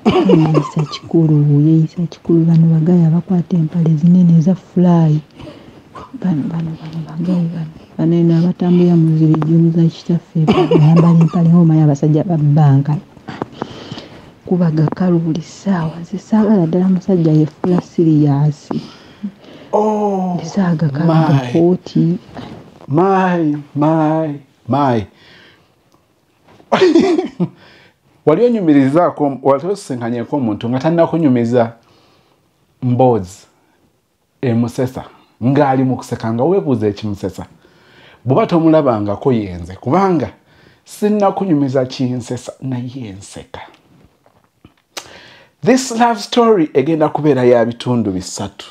Yeeyisa kikulu, yeeyisa kikulu. Bano bagaya bakwata empale zinene eza fly. Bano bano bano bagayi bano. Bano eno abatambulira mu zirijumu za kitaffe bayambala empale ng'omanyi abasajja ba bbanka. Kuba gakalu buli ssaawa. Nze saagala ddala musajja yeefuula siriyaasi. Oh, Nze gakalu my. Gakooti. My, my, my. Wali onyumirizaako, wali osisinkanyeko omuntu nga tannakunyumiza mboozi emusesa, ng'ali mu kuseka nga weebuuza ekimusesa. Bw'oba tomulabangako yenze, kubanga sinnakunyumiza kinsesa naye nseka. This love story egenda kubeera ya bitundu bisatu.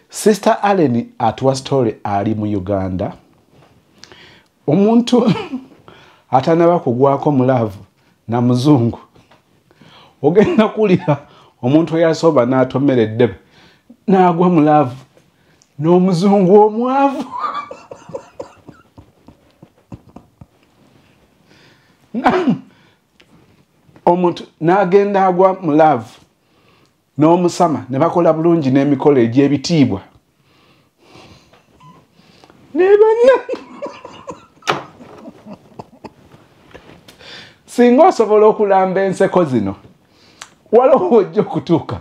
Sister Allen atuwa story ali mu Uganda. Omuntu atanaba kugwako mu love na muzungu. Ogenda kulira omuntu eyasoba n'atomera eddebe n'agwa mu love n'omuzungu omwavu. Omuntu n'agenda agwa mu love n'omusama ne bakola bulungi n'emikolo egy'ebitiibwa. Ne banna. Singa osobola okulamba enseko zino, waliwo ojja okutuuka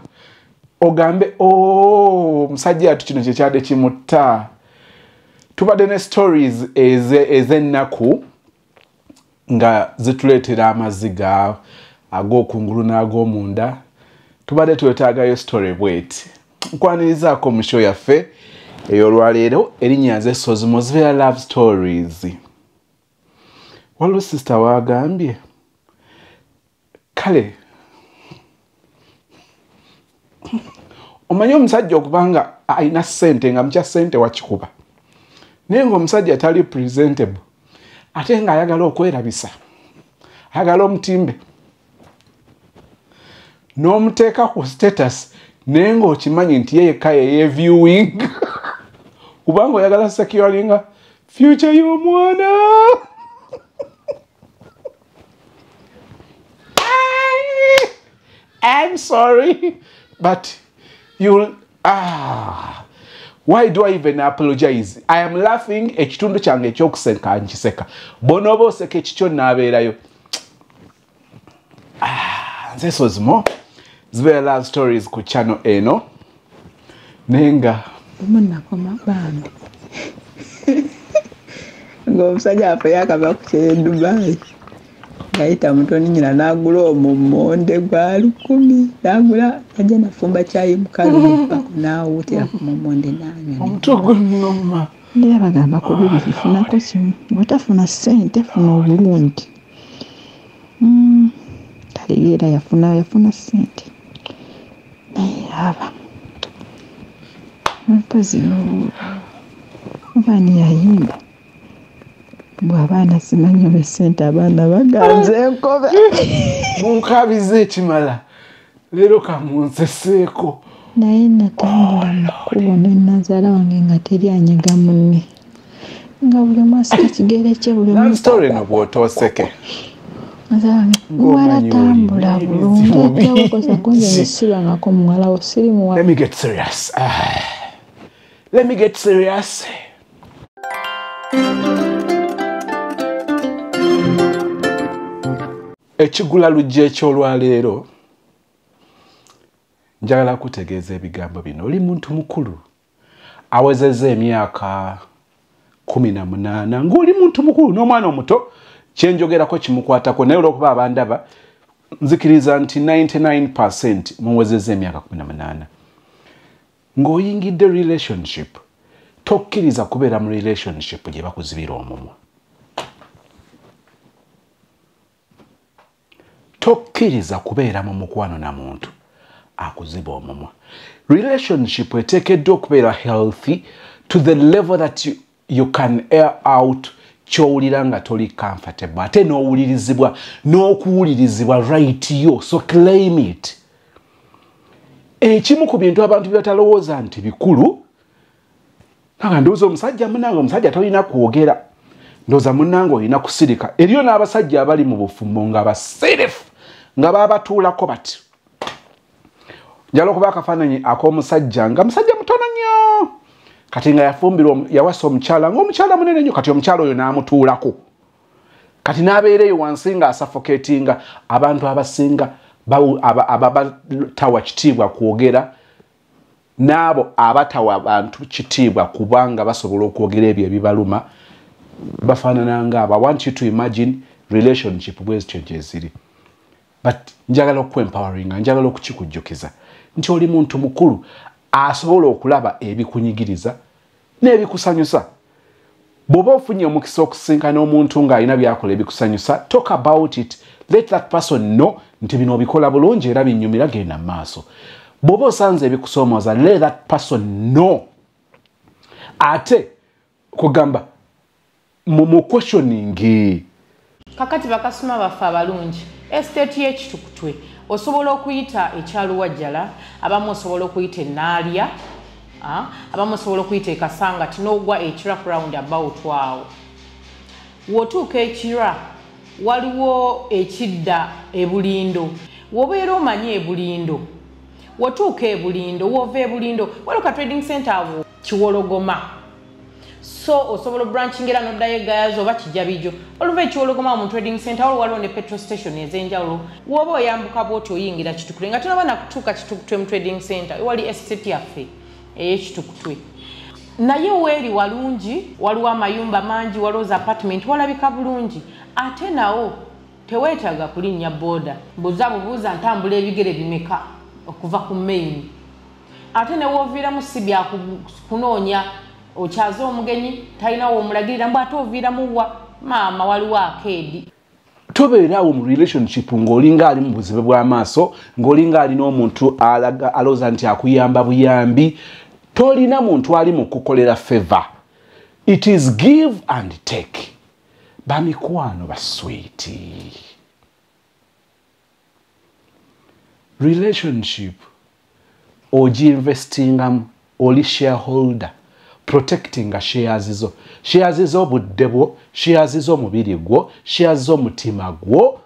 ogambe, oh, omusajja atu kino kye kyadde kimutta. Tubadde ne stories ez'ennaku nga zituleetera amaziga ag'okungulu n'ag'omunda. Tubadde twetaagayo story bw'eti. Nkwanirizaako mu show yaffe ey'olwaleero, erinnya nze Sozimo, zibeera love stories. Waliwo sister w'agambye, kale omanyi omusajja okubanga alina ssente nga mukya ssente wakikuba, naye ng'omusajja tali presentable, ate ng'ayagala okwerabisa, ayagala omutimbe, n'omuteeka ku status, naye ng'okimanyi nti ye yekka ye viewing, kubanga oyagala securinga future y'omwana. I'm sorry, but you'll... Why do I even apologize? I am laughing. Ekitundu kyange ekyokuseka nkiseka. Bw'onooba oseka ekikyo n'abeerayo. Nze Sozimo, zibeera love stories ku channel eno. Naye nga Lumu nakoma bambi. Ng'omusajja waffe yakava ku kyeyo e Dubai. Ng'ayita mutoni nnyina n'agula omummonde gwa 1000, n'agula ajja n'afumba caayi mukalu mpako n'awuutira ku mummonde n'anywa. Omutwe gunnuma. Era bagamba ku bibiri funako kimu, bw'otafuna ssente funa obulungi. Kale ye era yafuna ssente. Naye aba mpozi oba ani yayimba? Bwe abaana simanyi oba ssente abaana baganze enkobe. Munkabiza ekimala leero kamunseseeko. Naye natambula mu kkubo ne nnazaala wange nga teri anyega munne. Nga buli omu asika kigere kye, buli omu Love story eno bw'otooseke. Muwala tambula bulungi, ate okosa nze sibangako muwala wo, siri muwala. Let me get serious. Let me get serious. Ekigula lujja eky'olwaleero, njagala kutegeeza ebigambo bino. Oli muntu mukulu awezezza emyaka 18, ng'oli muntu mukulu n'omwana omuto kyenjogerako kimukwatako, naye olw'okuba abandaba nzikiriza nti 99% muwezezza emyaka 18. Ng'oyingidde relationship, tokkiriza kubeera mu relationship gye bakuzibira omumwa. Tokkiriza kubeera mu mukwano na muntu akuziba omumwa. Relationship eteekeddwa okubeera healthy to the level that you can air out ky'owulira nga toli comfortable, ate n'owulirizibwa n'okuwulirizibwa right yo, so claim it. Ekimu ku bintu abantu bye batalowooza nti bikulu, nga ndowooza omusajja munnange, omusajja tolina kwogera, ndowooza munnange olina kusirika. Eriyo n'abasajja abali mu bufumbo nga basirifu, nga babatuulako bati. Njagala okuba akafaananyi ak'omusajja nga musajja mutono nnyo, kati nga yafumbirwa, yawasa omukyala ng'omukyala munene nnyo, kati omukyala oyo n'amutuulako, kati n'abeera eyo wansi nga asuffocatinga. Abantu abasinga ababatawa kitiibwa kwogera n'abo abatawa abantu kitiibwa kubanga basobola okwogera ebyo ebibaluma bafaanana nga abo. I want you to imagine relationship bwezityo gye ziri, but njagala okuempoweringa, njagala okukikujjukiza nti oli muntu mukulu asobola okulaba ebikunyigiriza n'ebikusanyusa. Bw'oba ofunye omukisa okusinkana omuntu ng'alina by'akola ebikusanyusa, talk about it, let that person know nti bino obikola bulungi era binyumira, genda mu maaso. Bw'oba osanze ebikusoomooza, let that person know. Ate kugamba mu questioning. Kakati bakasitoma baffe abalungi, estate y'ekitukutwe osobola okuyita ekyaluwajjala, abamu osobola okuyita enaalya, abamu osobola okuyita ekasanga tinogwa ekira round about awo. W'otuuka ekira waliwo ekidda ebulindo, wobeera omanyi ebulindo, wotuuka ebulindo, wova ebulindo waliwo ka trading center awo Kiwologoma, so osobola branching era noddayo egayaza oba Kijabijo. Oluva ekiwologoma mu trading center waliwo ne petrol station ez'enjawulo. Woba oyambuka bwoti oyingira Kitukutwe, nga tonaba nakutuuka Kitukutwe mu trading center wali estate yaffe ey'ekitukutwe. Naye weeri walungi, waliwo amayumba mangi, waliwo za apartment, walabika bulungi. Ate nawo teweetaaga kulinnya booda, mbuuza bubuuza ntambula ebigere bimeka okuva ku main. Ate ne wooviiramu si byakunoonya okyaze omugenyi talina womulagirira mbu ate oviiramu wa maama, waliwo akeedi. Tobeera awo mu relationship ng'olinga ali mu buzibe bw'amaaso, ng'olinga alina omuntu alowooza nti akuyamba buyambi. Tolina muntu ali mu kukolera favor, it is give and take. Bamikwano basweeti, relationship ogiinvestingamu, oli shareholder, protectinga shares zo, shares z'obudde bwo, shares z'omubiri gwo, shares z'omutima gwo,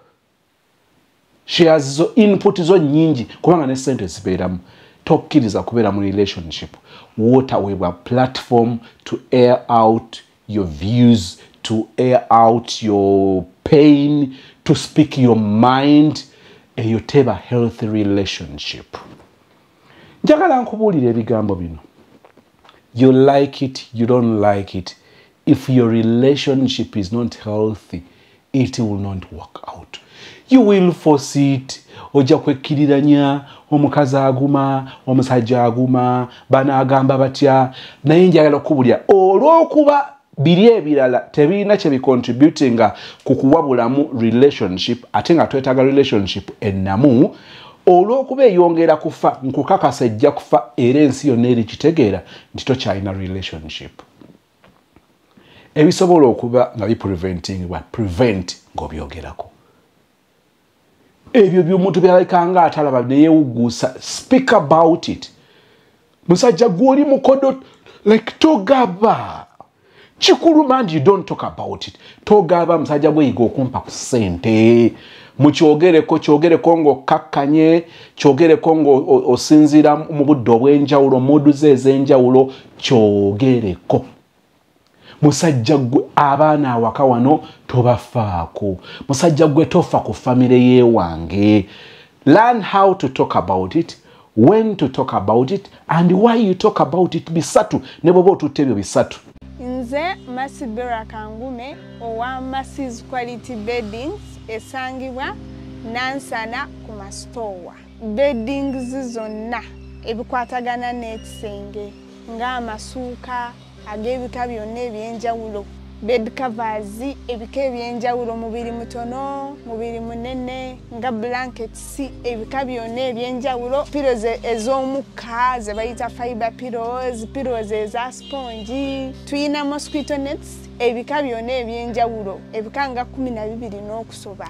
shares zo, input zo nnyingi, kubanga ne sente zibeeramu. Tokkiriza kubeera mu relationship wotaweebwa platform to air out your views, to air out your pain, to speak your mind. Eyo teba healthy relationship. Njagala nkubuulira ebigambo bino, you like it, you don't like it, if your relationship is not healthy, it will not work out. You will force it, ojja kwekkiriranya, omukazi aguma, omusajja aguma, banaagamba batya. Naye njagala okubulya, olw'okuba biri ebirala tebirina kye bicontributinga ku kuwa bulamu relationship, ate nga twetaaga relationship ennamu, olw'okuba eyongera kufa, nkukakasa ejja kufa, era ensi yonna eri kitegeera nti tokyalina relationship. Ebisobola okuba nga bipreventingibwa, prevent ng'obyogerako. Ebyo by'omuntu byalabika nga atalaba neyewugguusa, speak about it. Musajja gw'oli mukodo, like togaba kikuluma and you don't talk about it. Togaba, musajja gwe yiga okumpa ku ssente, mukyogereko, kyogereko ng'okkakkanye, kyogereko ng'osinziira mu budde obw'enjawulo, mood ze ez'enjawulo, kyogereko. Musajja gwe, abaana awaka wano tobafaako, musajja gwe tofa ku famire yeewange. Learn how to talk about it, when to talk about it and why you talk about it. Bisatu, ne bwoba otutte ebyo bisatu. Nze Masibera Kangume owa Masis Quality Beddings, esangibwa Nansana ku masitowa. Beddings zonna ebikwatagana n'ekisenge ng'amasuuka ag'ebika byonna ebyenjawulo, bed covers ebika ebyenjawulo, mubiri mutono, mubiri munene, nga blankets ebika byonna ebyenjawulo, pillows ez'omukka ze bayita fiber pillows, pillows eza sponge, tuyina mosquito nets ebika byonna ebyenjawulo, ebika nga 12 n'okusoba,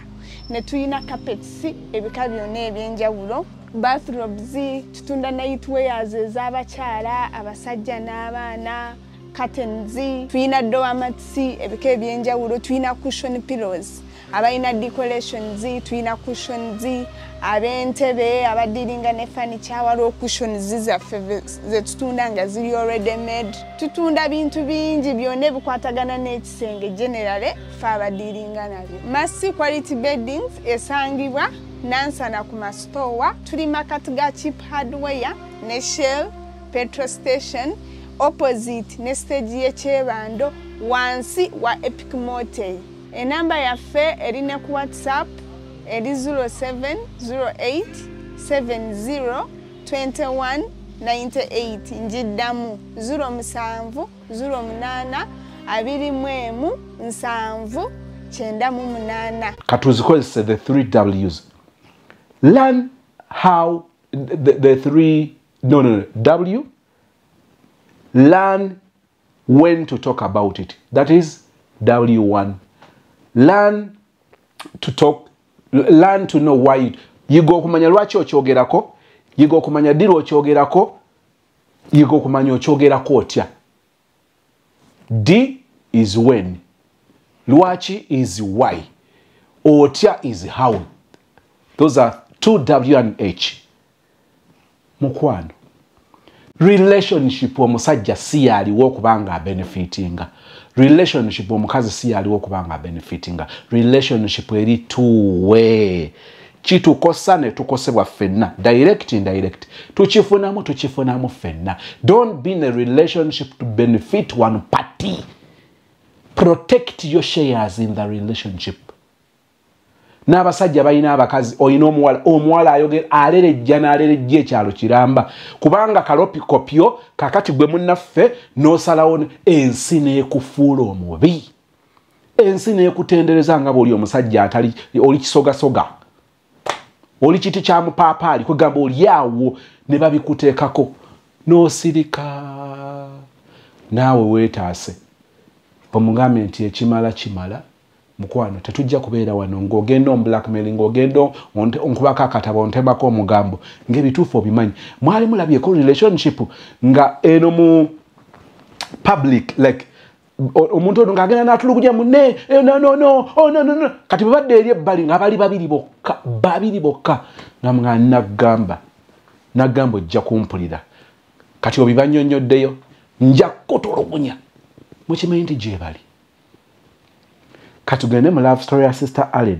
ne tuyina carpets ebika byonna ebyenjawulo, bathrobes, tutunda night wears ez'abakyala, abasajja n'abaana, curtains, tuyina doormats ebika ebyenjawulo, tuyina cushion pillows. Abalina decorations, tulina cushions, ab'entebe, abadiringa ne furniture, waliwo cushions zaffe zetutunda nga ziri already made. Tutunda bintu bingi byonna ebikwatagana n'ekisenge generally ffe abadiringa nabyo. Mercy Quality Beddings esangibwa Nansana ku masitowa, tuli makati ga Cheap Hardware ne Shell petrol station, opposite ne stage y'ekyebando, wansi wa Epic Motel. Enamba yaffe eri ne ku WhatsApp eri 0708 70 21 98. Njiddamu 07 08 21 7 98. Katuzikozese the 3 W's. Learn how the three, no, no, no, W, learn when to talk about it. That is W1. Learn to talk, learn to know why. Yiga okumanya lwaki okyogerako, yiga okumanya ddi lw'okyogerako, yiga okumanya okyogerako otya. D is when, lwaki is why, otya is how. Those are 2 W and H. Mukwano, relationship omusajja si yaliwo okubanga benefitinga. Relationship omukazi si yaliwo okubanga benefitinga. Relationship eri two way. Kitukosa ne tukosebwa ffenna, direct indirect. Tukifunamu tukifunamu ffenna. Don't be in a relationship to benefit one party. Protect your shares in the relationship. N'abasajja balina abakazi, olina omuwala, omuwala ayogera alerejja n'alerejja ekyalo kiramba, kubanga kalopikopyo kakati gwe munnaffe n'osalawo ensi n'ekufuula omubi, ensi n'ekutendereza nga bw'oli omusajja atali, oli kisogasoga, oli kiti kya mupaapaali, kwegamba oli awo ne babikuteekako n'osirika, naawe weetaase omugambe nti ekimala kimala. Mukwano tetujja kubeera wano ng'ogenda omblackmailing, ng'ogenda onkubako akatabo ontemako omugambo ng'ebituufu obimanyi. Mwali mulabyeko relationship nga eno mu public, like omuntu ono ng'agenda n'atulugunya munne, no no no, oh no no no, kati bwe badda eri ebbali nga bali babiri bokka, babiri bokka, nga nagamba nagamba ojja kumpulira, kati obibannyonnyoddeyo nja kutulugunya. Mukimanyi nti gye bali. Katugende mu love story ya Sister Allen,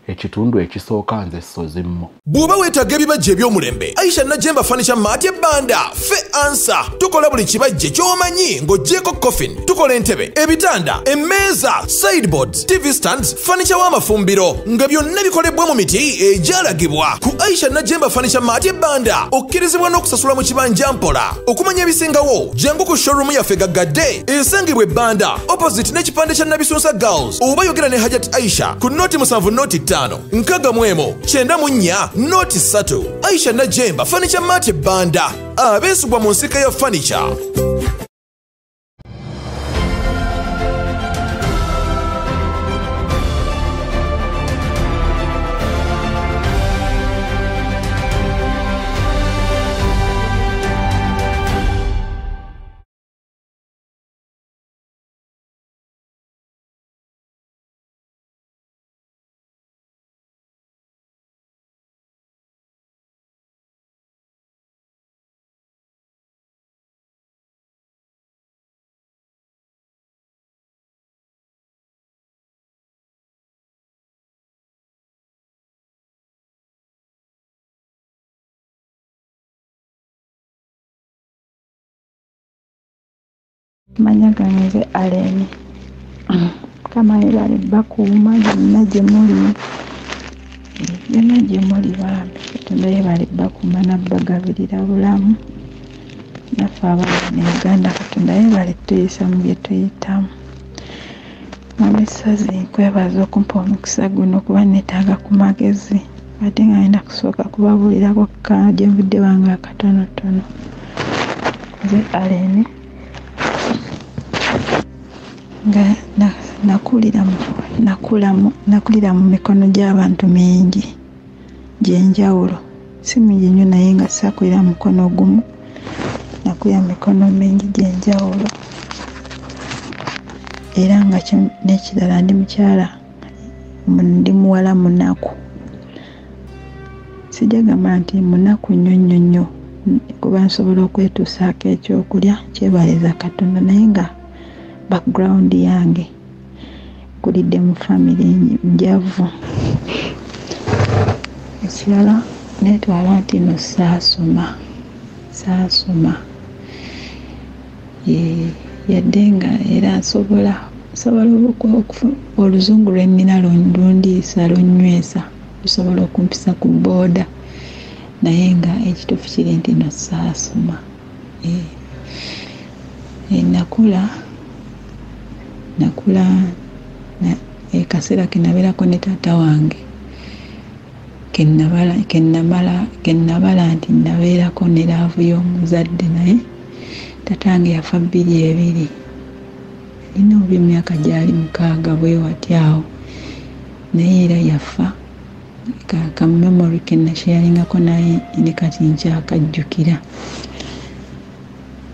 ekitundu ekisooka nze Ssozimmo. Bw'oba weetaaga ebibajje eby'omulembe, Aisha Najemba Furniture Mart ebbanda, ffe ansa, tukola buli kibajje ky'omanyi ng'oggyeko coffin, tukola entebe, ebitanda, emmeeza, sideboards, TV stands, furniture w'amafumbiro, nga byonna bikolebwa mu miti egyalagibwa. Ku Aisha Najemba Furniture Mart ebbanda, okkirizibwa n'okusasula mu kibanja mpola. Okumanya ebisingawo, jangu ku showroom yaffe gaggadde, esangibwa ebbanda, opposite n'ekipande kya Nabisunsa Girls, oba yogera ne Hajat Aisha ku 07 05 61 94 03. Aisha Najemba Furniture Mart ebbanda, abeesigwa mu nsika ya furniture. Manya gange nze Allen. Mukama yeebale bakuuma gyonna gye muli, gyonna gye muli bambi. Katonda yeebale bakuuma n'abbagabirira bulamu. Naffe abaana ne Uganda Katonda yeebale tuyisa mu bye tuyitamu. Mwami Ssozi nkwebaza okumpa omukisa guno kuba neetaaga ku magezi, ate nga ngenda kusooka kubabuulirako gye nvudde wange akatonotono. Nze Allen nga nakulira mu mikono gy'abantu mingi gy'enjawulo, si mingi nnyo naye nga saakulira mu mukono gumu, nakulira mu mikono mingi gy'enjawulo. Era nga n'ekirala ndi mukyala Ndi muwala munaku, sijja gamba nti munaku nnyo nnyo nnyo, kuba nsobola okwetuusaako ekyokulya, kyebaliza Katonda, naye nga background yange nkulidde mu famire njavu. Ekirala neetwala nti no saasoma yadde nga era nsobola oluzungu lwe nnina lundiisa, lunywesa, lusobola okumpisa ku booda, naye nga ekituufu kiri nti no saasoma. Nakula akaseera ke nabeerako ne taata wange ke nnabala nti nabeerako ne laavu y'omuzadde, naye taata wange yafa 2002, nina oba emyaka gyali 6 bwe wati awo, naye era yafa. Ka memory ke nasharingako naye ne kati nkyakajjukira.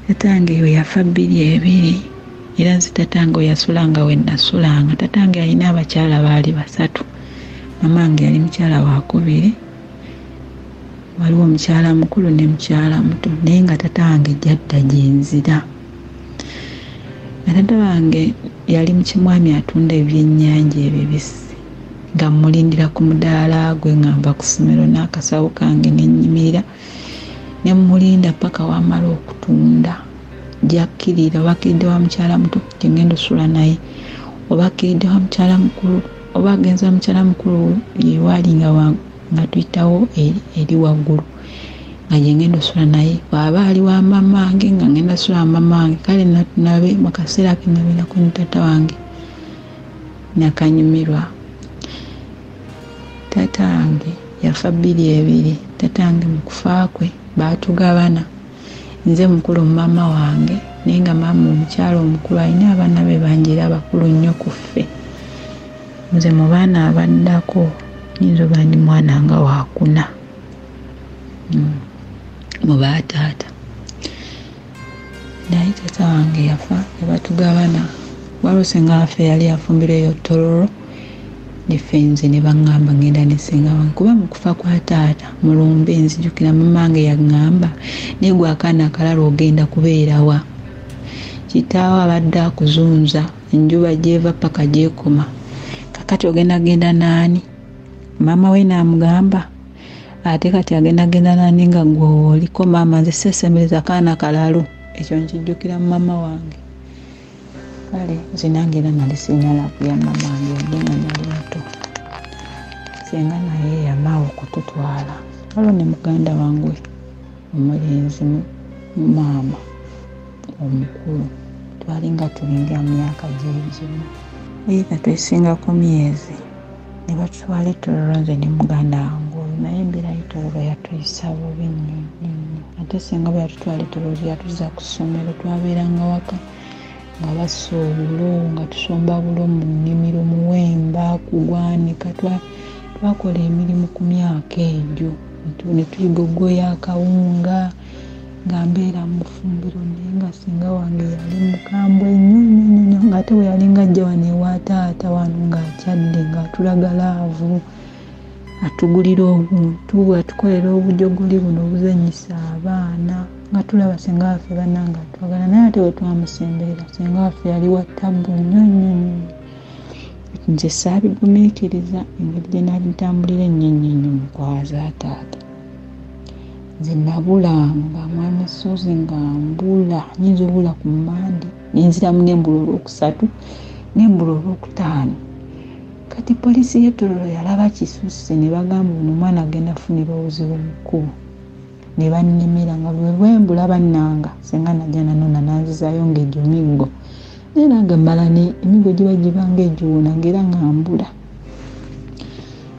Taata wange oyo yafa 2002, era nze taata wange oyo yasulanga we nasulanga. Taata wange yalina abakyala baali 3, mama wange yali mukyala wakubiri, waliwo omukyala mukulu ne mukyala muto, naye nga taata wange jjadda gyenzira. Taata wange yali mukimwami atunda ebyennyanja ebibisi, nga mmulindira ku mudaala gwe nga nva ku ssomero n'akasawo kange ne nnyimirira ne mmulinda paka wamala okutunda. Gy'akkirira, oba akkiridde wa mukyala muto gye ngenda osula naye, oba akkiridde wa mukyala mukulu, oba agenze wa mukyala mukulu yewaali nga tuyitawo eri waggulu nga gye ngenda osula naye, bw'aba ali wa maama wange nga ngenda sula wa maama wange. Kale nabe mu kaseera ke nabeerako ne taata wange nakanyumirwa. Taata wange yafa 2002. Taata wange mu kufa kwe baatugabana, nze mukulu mu maama wange, naye nga maama omukyala omukulu alina abaana be bangi era abakulu nnyo ku ffe. Nze mu baana abaddako nnyinza oba ndi mwana nga waakuna mu baataata, naye taata wange yafa ne batugabana. Waliwo ssenga waffe yali afumbirwa eyo Tororo, neffe nze ne baŋŋamba ngenda ne ssenga wange, kuba mu kufa kwa taata mulumbe nzijukira mama wange yaŋŋamba, naye gwe akaana akalala ogenda kubeera wa? Kitaawo abadde akuzunza enjuba gy'eva paka gy'ekoma, kakati ogenda genda n'ani? Maama we n'amugamba, ate kati agenda genda n'ani nga gwe oliko maama, nze seesembereza akaana kalalu. Ekyo nkijjukira maama wange. Kale nze nange era nali sirina laavu ya maama wange yadde nga nali muto. Ssenga naye yamaawo okututwala. Waliwo ne muganda wange omulenzi maama omukulu, twalinga tulinga myaka gyegimu, eitha twesingako myezi, ne batutwala e Tororo nze ne muganda wange oyo, naye embeera y'e Tororo yatuyisa bubi nnyo nnyo nnyo. Ate ssenga bwe yatutwala e Tororo yatuzza ku ssomero, twabeeranga waka nga bassa obulo, nga tusomba bulo mu nnimiro, muwemba, kugwanika. Twakola emirimu ku myaka egyo, ne tuyiga oggoya akawunga, nga mbeera mu ffumbiro, naye nga ssenga wange yali mukambwe nnyo nnyo nnyo, ng'ate bwe yalinga ajja wano ewa taata wano ng'akyadde ng'atulaga laavu, atugulira obuntu, atukolera obujogoli buno obuzannyisa abaana, nga tulaba ssenga waffe bannange atwagala. Naye ate bwe twamusemberera ssenga waffe yali wa ttabbu nnyo nnyo nnyo. Nze saabigumiikiriza engeri gye nali ntambulira ennyo ennyo ennyo mu kwaza taata. Nze nabulanga mwami Ssozi nga mbula, nnyinza obula ku Mmande, nenziramu n'embula olwokusatu, n'embula olwokutaano. Kati poliisi y'e Tororo yalaba kisusse ne bagamba ono omwana agenda kufunira obuzibu mu kkubo, ne bannemera nga bwe bwembula bannanga. Ssenga najja nanona n'anzizaayo ng'egyo miggo, naye nange mmala emiggo giba gibanga egiwona ng'era nga mbula.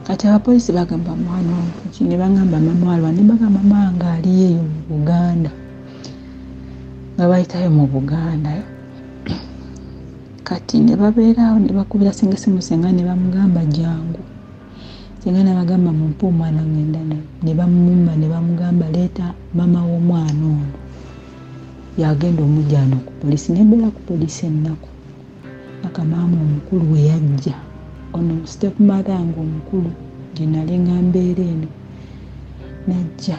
Kati abapoliisi bagamba mwana ono ki, ne bagamba maama walwa, ne bagamba mama wange ali eyo mu Buganda, nga bayitayo mu Buganda. Kati ne babeera awo ne bakubira ssenga essimu, ssenga ne bamugamba jangu. Ssenga n'abagamba mumpe omwana ngenda naye, ne bamumma ne bamugamba leeta maama w'omwana ono, yagenda omujjano ku poliisi. Ne mbeera ku poliisi ennaku paka maama omukulu we yajja. Ono step mother wange omukulu gye nali nga mbeera eno najja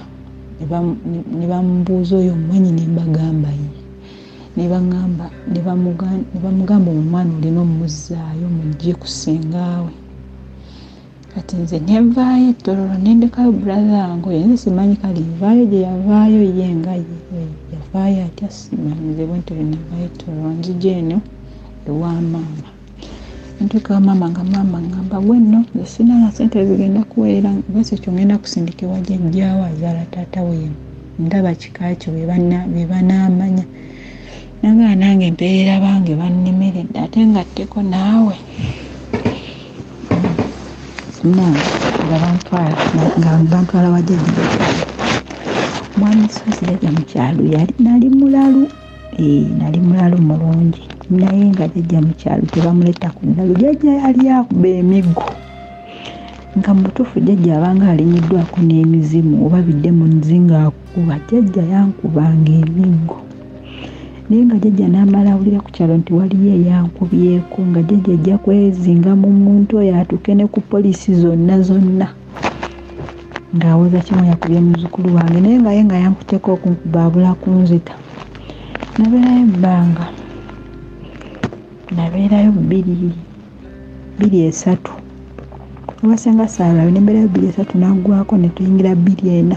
ne bamubuuza oyo omumanyi, ne mbagamba ye, ne baŋŋamba, ne bamugamba omwana olina ommuzzaayo mujje ku ssengaawe. Kati nze ne nvaayo e Tororo ne ndekayo brother wange oyo, nze simanyi kale nvaayo gye yavaayo ye nga ye yavaayo atya simanyi. Nze bwentyo bwe navaayo e Tororo nzija eno ewa maama. Ntuuka ewa maama nga maama ŋŋamba, gwe nno nze sirina na ssente zigenda kuweerera bwesi ekyo, ngenda kusindika ewa jjajjaawo azaala taata we, ndaba kika kyo be banaamanya. Nagamba nange empeerera bange bannemeredde ate nga tteko naawe. Nange nga bantwala wa jjajja mwami Sozi, jjajja mu kyalo. Yali nali mulalu, nali mulalu mulungi, naye nga jjajja mu kyalo tebamuleeta ku ddalu. Jjajja yali akuba emiggo nga mu butuufu jjajja abanga alinyiddwako n'emizimu oba bidemonizi ng'akuba. Jjajja yankubanga emiggo, naye nga jjajja n'amala awulira ku kyalo nti waliyo eyankubyeko, nga jjajja ajja kwezinga mu muntu oyo atuuke ne ku poliisi zonna zonna, ng'awoza kimu yakubye muzzukulu wange, naye nga ye nga yankutteko okunkuba abula kunzita. Nabeerayo ebbanga, nabeerayo 2003 oba senga saalwayo, ne mbeerayo 2003 naggwako ne tuyingira 2004.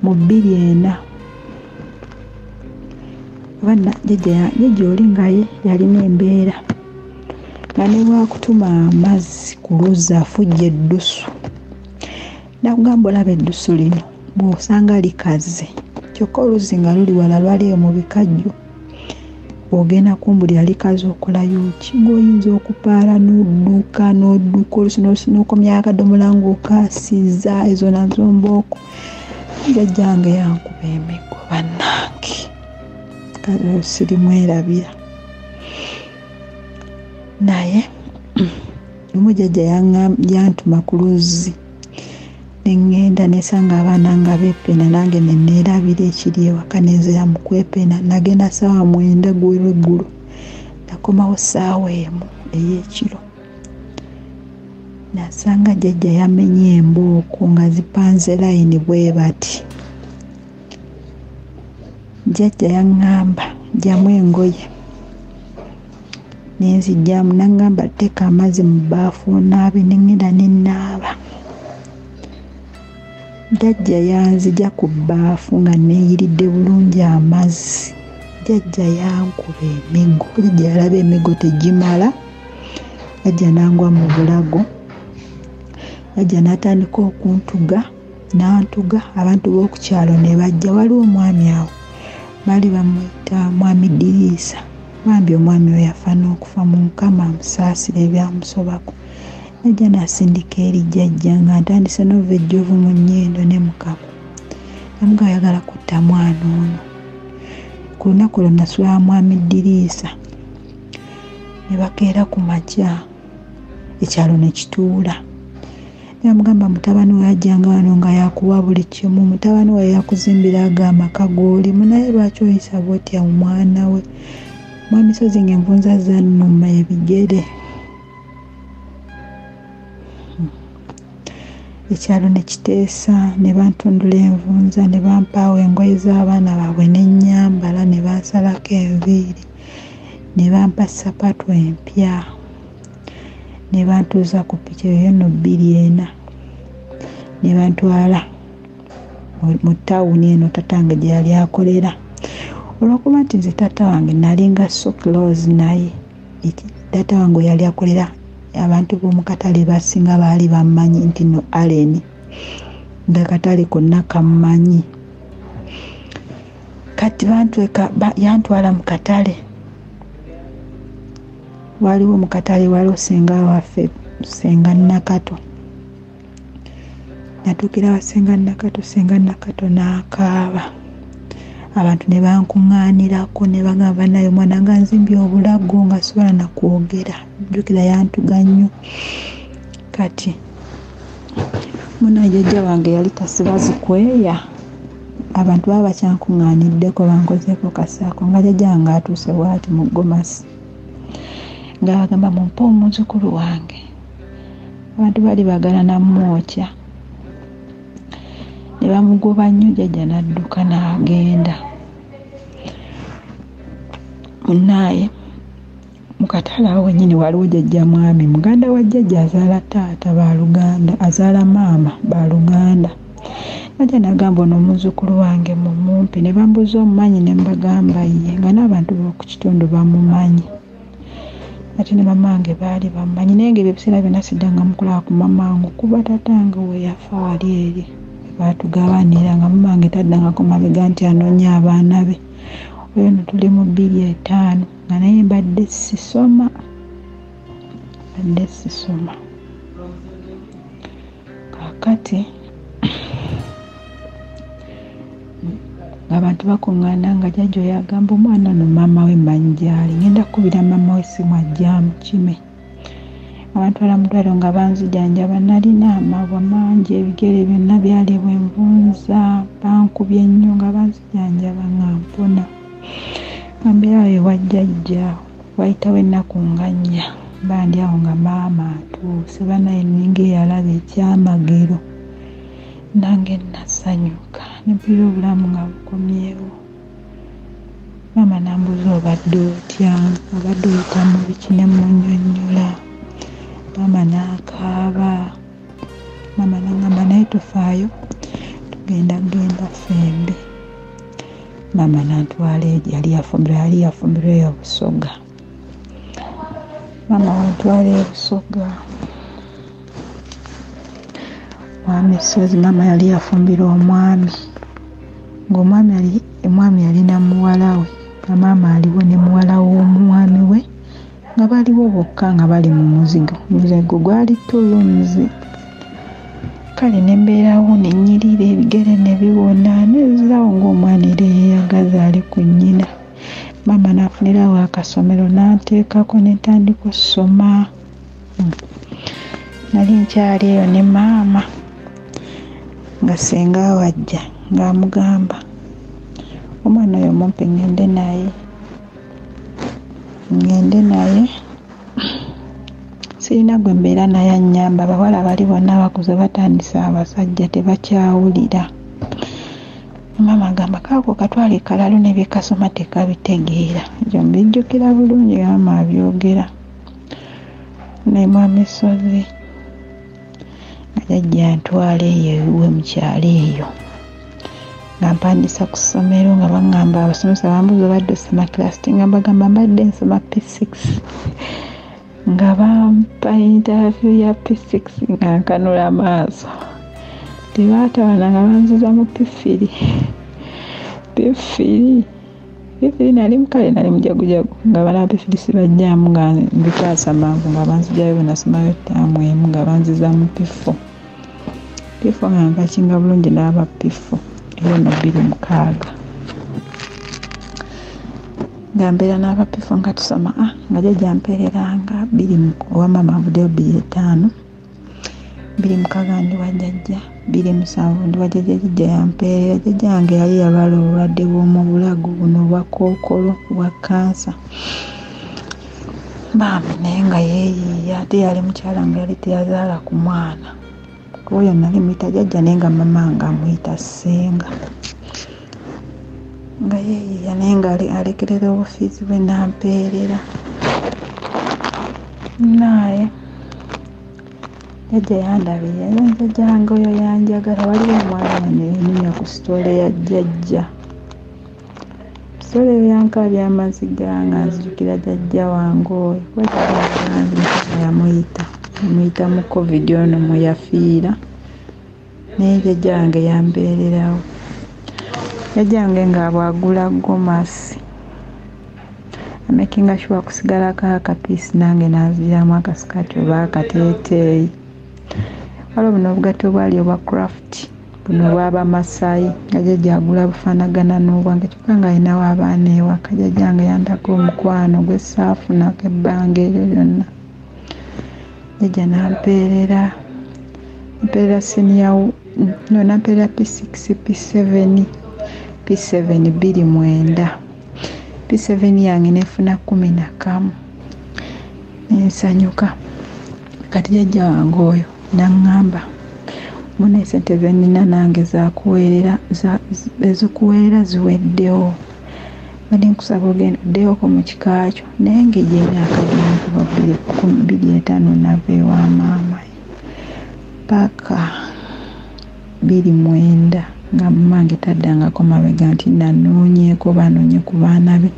Mu 2004 oba jjajja oli nga ye yalina embeera nga ne bw'akutuma amazzi ku luzzi afujja eddusu, nakugamba olaba eddusu lino bw'osanga likaze, kyokka oluzzi nga luli wala, lwali eyo mu bikajjo, bw'ogenda kumbulira likaze okolayo ki? Ng'oyinza okupaala n'odduka n'odduka oluusi n'okomya akadomola ng'okaasizza ezo nazo mbooko. Jjajjange yankuba emiggo bannange, kale oyo sirimwerabira. Naye lumu jjajja yantuma ku luzzi ne ŋŋenda nesanga abaana nga beepena, nange ne neerabira ekiri ewaka ne nzira mu kwepena. Nagenda ssaawa 9 gw'olweggulo, nakomawo ssaawa 1 ey'ekiro. Nasanga jjajja yamenye embooko nga zipanze layini bwe bati. Jjajja yaŋŋamba ggyamu engoye, ne nziggyamu, n'aŋŋamba teeka amazzi mu bbaafu onaabe, ne ŋŋenda ne nnaaba. Jjajja yanzigya ku bbaafu nga neeyiridde bulungi amazzi. Jjajja yankuba emiggo, jjajja yalaba emiggo tegimala, jjajja n'angwa mu bulago, jjajja n'atandika okuntuga, n'antuga, abantu b'oku kyalo ne bajja. Waliwo omwami awo baali bamuyita mwami Diriisa, bambi omwami oyo yafa n'okufa, mu Mukama amusaasire ebyamusobako. Najja n'asindika eri jjajja nga ntandise n'ova ejjovu mu nnyindo ne mu kamwa, namugamba ayagala kutta mwana ono. Ku lunaku olwo nasula mwami Diriisa, ne bakeera ku makya ekyalo ne kituula. Ne bamugamba mutabani we yajjanga wano nga yakuwa buli kimu, mutabani we yakuzimbira ago amaka g'olimu, naye lwaki oyisa bw'otya omwana we? Mwami Sozi ng'envunza zannuma ebigere. Ekyalo ne kiteesa, ne bantundula envunza, ne bampaawo engoye z'abaana baabwe ne nnyambala, ne bansalako enviiri, ne bampa ssapatu empya, ne bantuuza ku ppiki eyo nno 2004, ne bantwala mu ttawuni eno tatange gye yali akolera. Olw'okuba nti nze taata wange nalinga so close naye, taata wange yali akolera abantu b'omu katale basinga baali bammanyi nti no Allen, nga katale konna kammanyi. Kati yantwala mu katale, waliwo mu katale waliwo ssenga waffe, ssenga Nakato. Natuukira wa ssenga Nakato, ssenga Nakato n'akaaba, abantu ne bankuŋŋaanirako ne bagamba bannaye omwana nga nzimbye obulago nga sisobola na kwogera, jjukira yantuga nnyo. Kati munnaye jjajja wange yali tasiba zikweya, abantu baba bakyankuŋŋaaniddeko bankozeeko kasaako, nga jjajja wange atuuse bw'ati mu gomasi, nga bagamba mumpe omuzzukulu wange. Abantu baali baagala namwokya ne bamugoba nnyo, jjajja n'adduka n'agenda. Munaaye mu katale awo wennyini waliwo jjajja mwami, muganda wa jjajja azaala taata baluganda, azaala maama baluganda. Najja n'agamba ono omuzzukulu wange mumumpe, ne bambuuza omumanyi ne mbagamba ye, nga n'abantu b'oku kitundu bamumanyi. Ate ne maama wange baali bamumanyi, naye ng'ebyo ebiseera byonna siddangamu kulaba ku maama wange okuva taata wange we yafa wali eri baatugabanira, nga maama wange taddangako mabega nti anoonya abaana be. Oyo nno tuli mu 2005 nga naye mbadde sisoma. Kaakati ng'abantu bakuŋŋaana nga jjajja oyo agamba omwana ono maama we mmanyi gy'ali, ngenda kkubira maama we essimu ajje amukime. Abantwala mu ddwaliro nga banzijanjaba, nalina amabwa mangi, ebigere byonna byali bwenvunza, bankubye nnyo nga banzijanjaba nga mpona. Nga mbeera awo ewa jjajja, wayitawo ennaku nga nnya, mba ndi awo nga maama atuuse, bannaye nninga eyalaba ekyamagero. Nange nasanyuka ne mpulira obulamu nga bukomyewo. Maama n'ambuuza obadde otya, obadde oyita mu biki, ne mmunnyonnyola. Maama n'akaaba, maama n'aŋŋamba naye tofaayo, tugenda genda ffembi. Maama n'antwala yali yafumbirwa eyo Busoga. Maama wantwala e Busoga mwami Ssozi. Maama yali yafumbirwa omwami, ng'omwami yalina muwala we, nga maama aliwo ne muwala w'omwami we, nga baliwo bokka nga bali mu muzigo. Omuzigo gwali tulunzi. Kale ne mbeerawo ne nnyirira ebigere ne biwona, nenzirawo ng'omwana era eyeeyagaza ali ku nnyina. Maama n'afunirawo akasomero n'anteekako ne ntandika ossoma. Nali nkyali eyo ne maama nga ssenga wajja ng'amugamba omwana oyo mumpe ŋŋende naye sirina gwe mbeera naye annyamba, abawala bali bonna bakuze batandise abasajja tebakyawulira. Maama agamba kaako katwale kalalu ne bye kasoma tekabitegeera. Ekyo mbijjukira bulungi maama abyogera. Naye mwami Ssozi nga jjajja antwala eyo ewuwe mu kyalo eyo, nga mpandiisa ku ssomero, nga baŋŋamba abasomesa bambuuza obadde osoma class ki, nga mbagamba mbadde nsoma P6. Nga bampa interview ya P6 nga nkanula amaaso. Tebaatawana nga banziza mu P3. P3 nali mukale, nali mujagujagu, nga bala P3 sibajjaamu nga mbikwasa mangu, nga banzigyayo bwe nasomayo ttaamu emu nga banziza mu P4. P4 nga nkakinga bulungi n'aba P4 eyo no 2006. Nga mbeera n'aba P4 nga tusoma, nga jjajja ampeereranga 2 owa maama avuddeyo 2005. 2006 ndi wa jjajja, 2007 ndi wa jjajja, jjajja yampeerera. Jjajja wange yali yalwala obulwadde bw'omu bulago buno obwa kookolo bwa kkansa. Bambi naye nga yeeyiiya, ate yali mukyala nga yali teyazaala ku mwana. Oyo nali muyita jjajja naye nga maama wange amuyita ssenga. Nga yeeyiiya naye nga alekerera obufiizi bwe n'ampeerera. Naye jjajja yandabirira, era jjajja wange oyo yanjagala. Waliwo omwana wano eyanyinya ku sitole ya jjajja. Sitole eyo yankaabya amaziga nga nzijukira jjajja wange oyo. Kuba jjajja wange yamuyita mu COVID ono mwe yafiira. Naye jjajja wange yambeererawo. Jjajja wange nga bw'agula gomasi, amakinga sure kusigalako akapiisi nange n'anzigyamu akasikaati oba akateeteeyi. Waliwo buno obugatto obwali obwa craft, buno obw'Abamasayi, nga jjajja agula bufaanagana n'obwange, kyokka ng'alinawo abaana ewaka. Jjajja wange yandaga omukwano gwe saafunako ebbanga eryo lyonna. Jjajja n'ampeerera, mpeerera senior, no n'ampeerera P6, P7, P7 2009. P7 yange nefuna 11 nensanyuka. Kati jjajja wange oyo Naŋŋamba muna esente ze nnina nange zakuweerera ezikuweerera ziweddewo, badde nkusaba ogenda oddeyoko mu kika kyo. Naye ng'egy'emyaka gino kuva 2005 nava ewa maama paka 2009 nga mmange taddangako mabega nti nanoonyeeko banoonye ku baana be,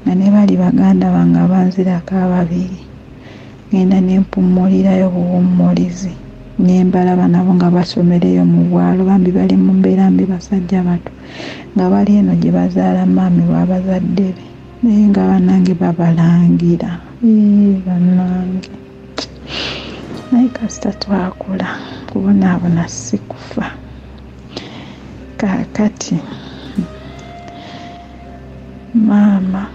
nga ne bali baganda bange abanzirako ababiri ngenda ne mpummulirayo buwummulizi ne mbalaba nabo nga basomereyo mu bwalo, bambi bali mu mbeera mbi basajja bato nga bali eno gye bazaala maami w'abazadde be, naye nga bannange babalangira bannange. Naye kasita twakula kubonaabona si kufa. Kaakati maama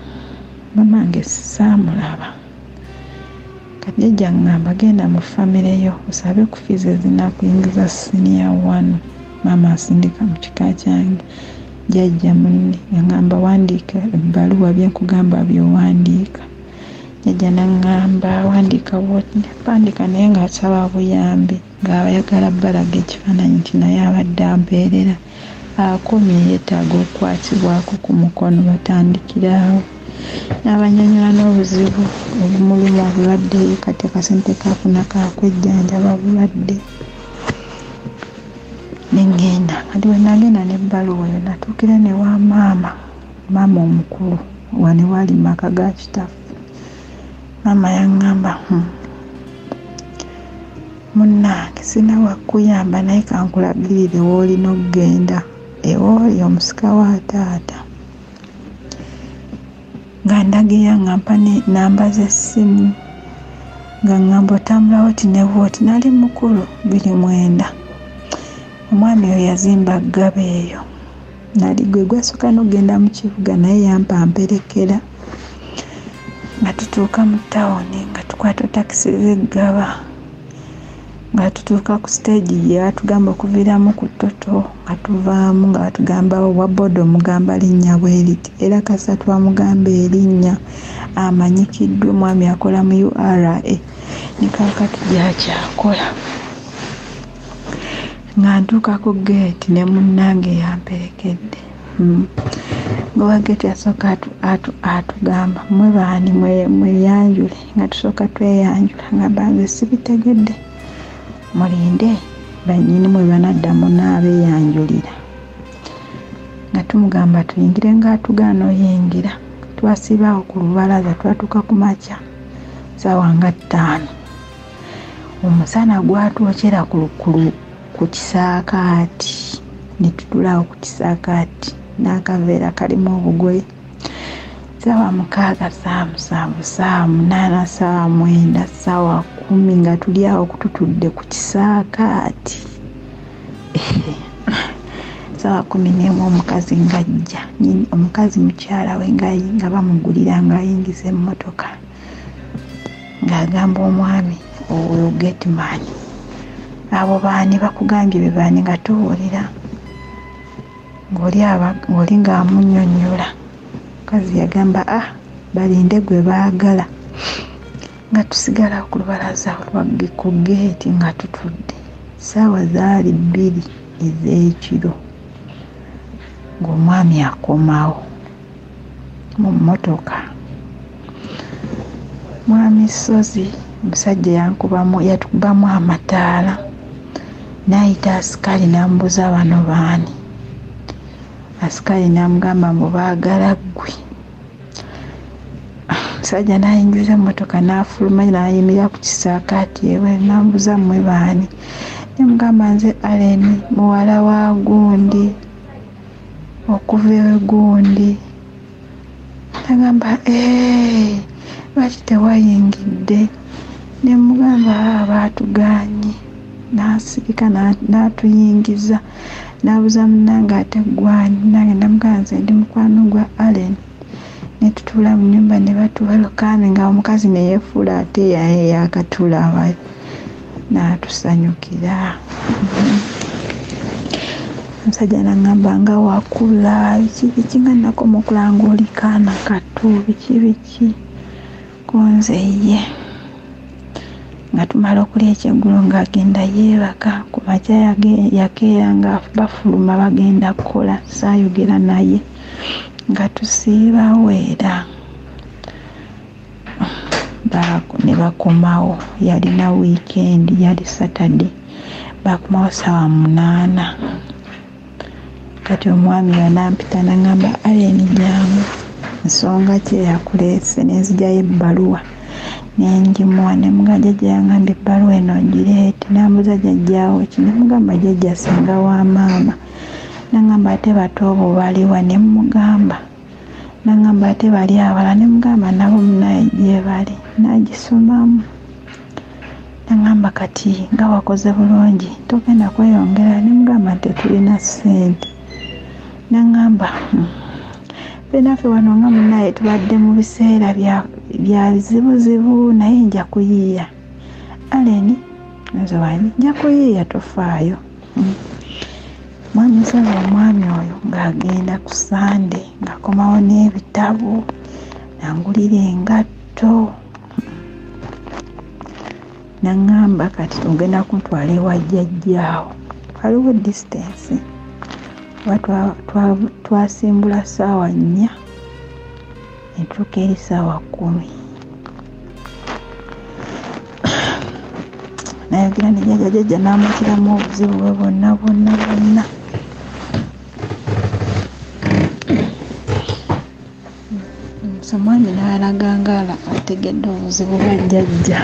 mamange saamulaba, kati jjajja ŋŋamba genda mu famire yo osabe ku fiizi ezinakuyingiza siniya 1. Maama asindika mu kika kyange jjajja munne yaŋŋamba wandiika ebbaluwa byenkugamba by'owandiika. Jjajja n'aŋŋamba wandiika bw'oti, mpandiika naye ng'asaba buyambi ng'ayagala balaga ekifaananyi nti naye abadde ampeerera akomye yeetaaga okukwatibwako ku mukono batandikire awo. N'abannyonnyola n'obuzibu obumuluma obulwadde, kati akasente kaafuna kakwejjanjaba bulwadde. Ne ŋŋenda, kati bwe nagenda n'ebbaluwa eyo natuukira ne wa maama, maama omukulu wano waali mu maka ga kitaffe. Maama yaŋŋamba munnange sirina wakuyamba naye kankulagirire w'olina okugenda ewooli omusika wa taata. Nga ndagirira nga mpa namba z'essimu nga ŋŋamba otambula oti ne bw'oti. Nali mukulu 2009. Omwami oyo yazimba ggaba eyo, nali gwe gwasooka n'okugenda mu kibuga naye yampa mperekera. Nga tutuuka mu tawuni nga tukwata takisi z'eggaba, nga tutuuka ku siteegi gye batugamba okuviiramu ku Toto, nga tuvaamu nga batugamba owa booda omugamba linnya bwe riti, era kasita twamugamba erinnya amanyikiddwa omwami akola mu URA ne kaakati gy'akyakola. Nga ntuuka ku geeti ne munnange yamperekedde. Owa geeti asooka atugamba mmwe baani mweyanjule, nga tusooka tweyanjula nga banze sibitegedde, mulinde bannyini mwe banadda munaabeeyanjulira. Nga tumugamba tuyingire ng'atugaana oyingira. Twasiibaawo ku lubalaza twatuuka ku makya ssaawa nga 5. Omusana gwatwokyera ku kisaakaati ne tutuulaawo ku kisaakaati n'akaveera kalimu obugoye. Ssaawa 6, ssaawa 7, ssaawa 8, ssaawa 9, ssaawa 10 nga tuli awo tutudde ku kisaakaati. Ssaawa 11 omukazi ng'ajja, omukazi mukyala we nga bamugulira ng'ayingiza emmotoka ng'agamba omwami oyo gateman, abo baani bakugambye be baani? Nga tuwulira ng'oli ng'amunnyonnyola. Omukazi yagamba balinde gwe baagala. Nga tusigala ku lubalaza ku geeti nga tutudde. Ssaawa zaali 2 ez'ekiro ng'omwami akomawo mu mmotoka. Mwami Ssozi omusajja yatukubamu amataala n'ayita asikaali n'amubuuza bano baani. Asikaali n'amugamba mbu baagala ggwe. Omusajja n'ayingiza emmotoka n'afuluma n'ayimirira ku kisaakaati ebweru n'amubuuza mmwe baani. Ne mugamba nze Allen muwala wa gundi okuva ewe gundi. N'agamba lwaki tewayingidde? Ne mugamba baatugaanye. N'asirika n'atuyingiza n'abuuza munnange ate ggw'ani? Nange namugamba nze ndi mukwano gwa Allen. Ne tutuula mu nnyumba ne batuwelokame nga omukazi ne yeefuula ate yaakatulaba n'atusanyukira. Omusajja n'aŋŋamba nga wakula biki biki, nga nakoma okulaba ng'oli kaana kato biki biki, ko nze ye. Nga tumala okulya ekyeggulo ng'agenda yeebaka. Ku makya yakeera nga bafuluma bagenda kukola, saayogera naye nga tusiibawo era ne bakomawo. Yalina weekend, yali Saturday, bakomawo 8:00. Kati omwami yanampita n'aŋŋamba, Allen jangu, nsonga ki eyakuleese? Ne nzijayo ebbaluwa ne ngimuwa, ne mugamba jjajja yaŋŋamba ebbaluwa eno ngireete. N'ambuuza jjajjaawo ki? Ne mugamba jjajja ssenga wa maama. N'aŋŋamba ate bato bo baliwa? Ne mmugamba. N'aŋŋamba ate bali abalala? Ne mugamba nabo munnaye gye bali. N'agisomamu. N'aŋŋamba kati nga wakoze bulungi, togenda kweyongera? Ne mugamba nti tetulina ssente. N'aŋŋamba ffe naffe wano nga munnaye tubadde mu biseera bya bizibuzibu, naye nja kuyiiya. Allen nze wange nja kuyiiya, tofaayo. Mwami nsaba omwami oyo ng'agenda ku Sande ng'akomawo n'ebitabo, nangulira engatto. N'aŋŋamba kati ogenda kuntwala ewa jjajjaawo. Waliwo distance, oba twasimbula 4:00 ne tutuuka eri 10:00. Nayogera ne jjajja, jjajja n'amukiramu obuzibu bwe bwonna bwonna bwonna. Omwami n'alaga nga ategedde obuzibu bwa jjajja.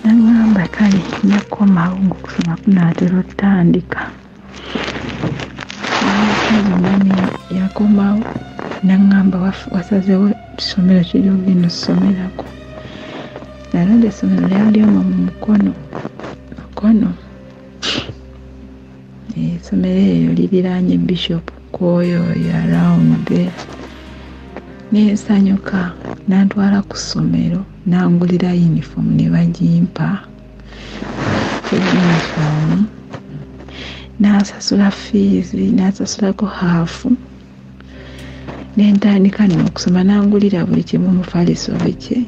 N'aŋŋamba kale nja kukomawo ng'okusoma kunaatera okutandika. Omwami yakomawo n'aŋŋamba wasazeewo ssomero ki ly'ogenda ossomerako? Nalonda essomero lyali omwo mu Mukono. Mukono essomero eryo liriraanye Bishop Kwoyo oyo around there. Ne nsanyuka, n'antwala ku ssomero n'angulira yunifoomu ne bagimpa. Yunifoomu n'asasula fiizi, n'asasulako haafu. Ne ntandika nno okusoma, n'angulira buli kimu mufaliso biki.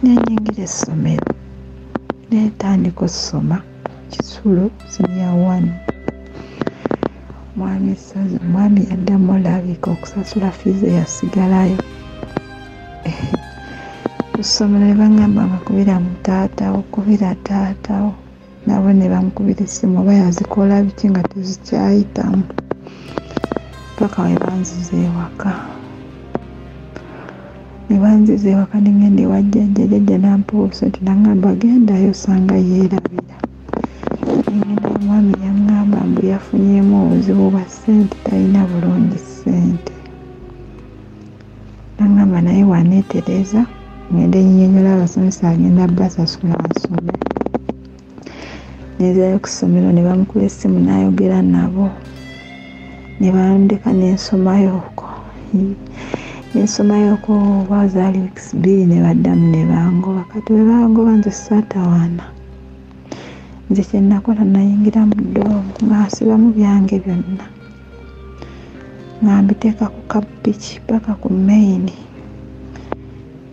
Ne nnyingira essomero ne ntandika okusoma kisulo senior 1. Mwami Ssozi, omwami yaddamu olabika okusasula fiizi eyasigalayo. Ku ssomero ne baŋŋamba bakubira mu taatawo, kubira taatawo. Nabo ne bamukubira essimu oba yazikola biki nga tezikyayitamu. Paka we banziza ewaka. Ne banziza ewaka ne ŋŋenda ewa jjajja, jjajja n'ampa obusente n'aŋŋamba gendayo osanga yeerabira. Ne ŋŋenda omwami yaŋŋamba mbu yafunyeemu obuzibu bwa ssente, talina bulungi ssente. N'aŋŋamba naye bw'aneetereza ŋŋende nnyinyonnyola abasomesa agenda bbasasula nsome. Ne nzirayo ku ssomero ne bamukuba essimu n'ayogera nabo. Ne bandeka ne nsomayo okwo. Ne nsomayo okwo oba zaali wiiki 2 ne baddamu ne bangoba. Kati bwe bangoba nze saatawaana. Nze kye nakola nayingira mu ddoomu nga nsibamu byange byonna. Nga mbiteeka ku kappiki paka ku main.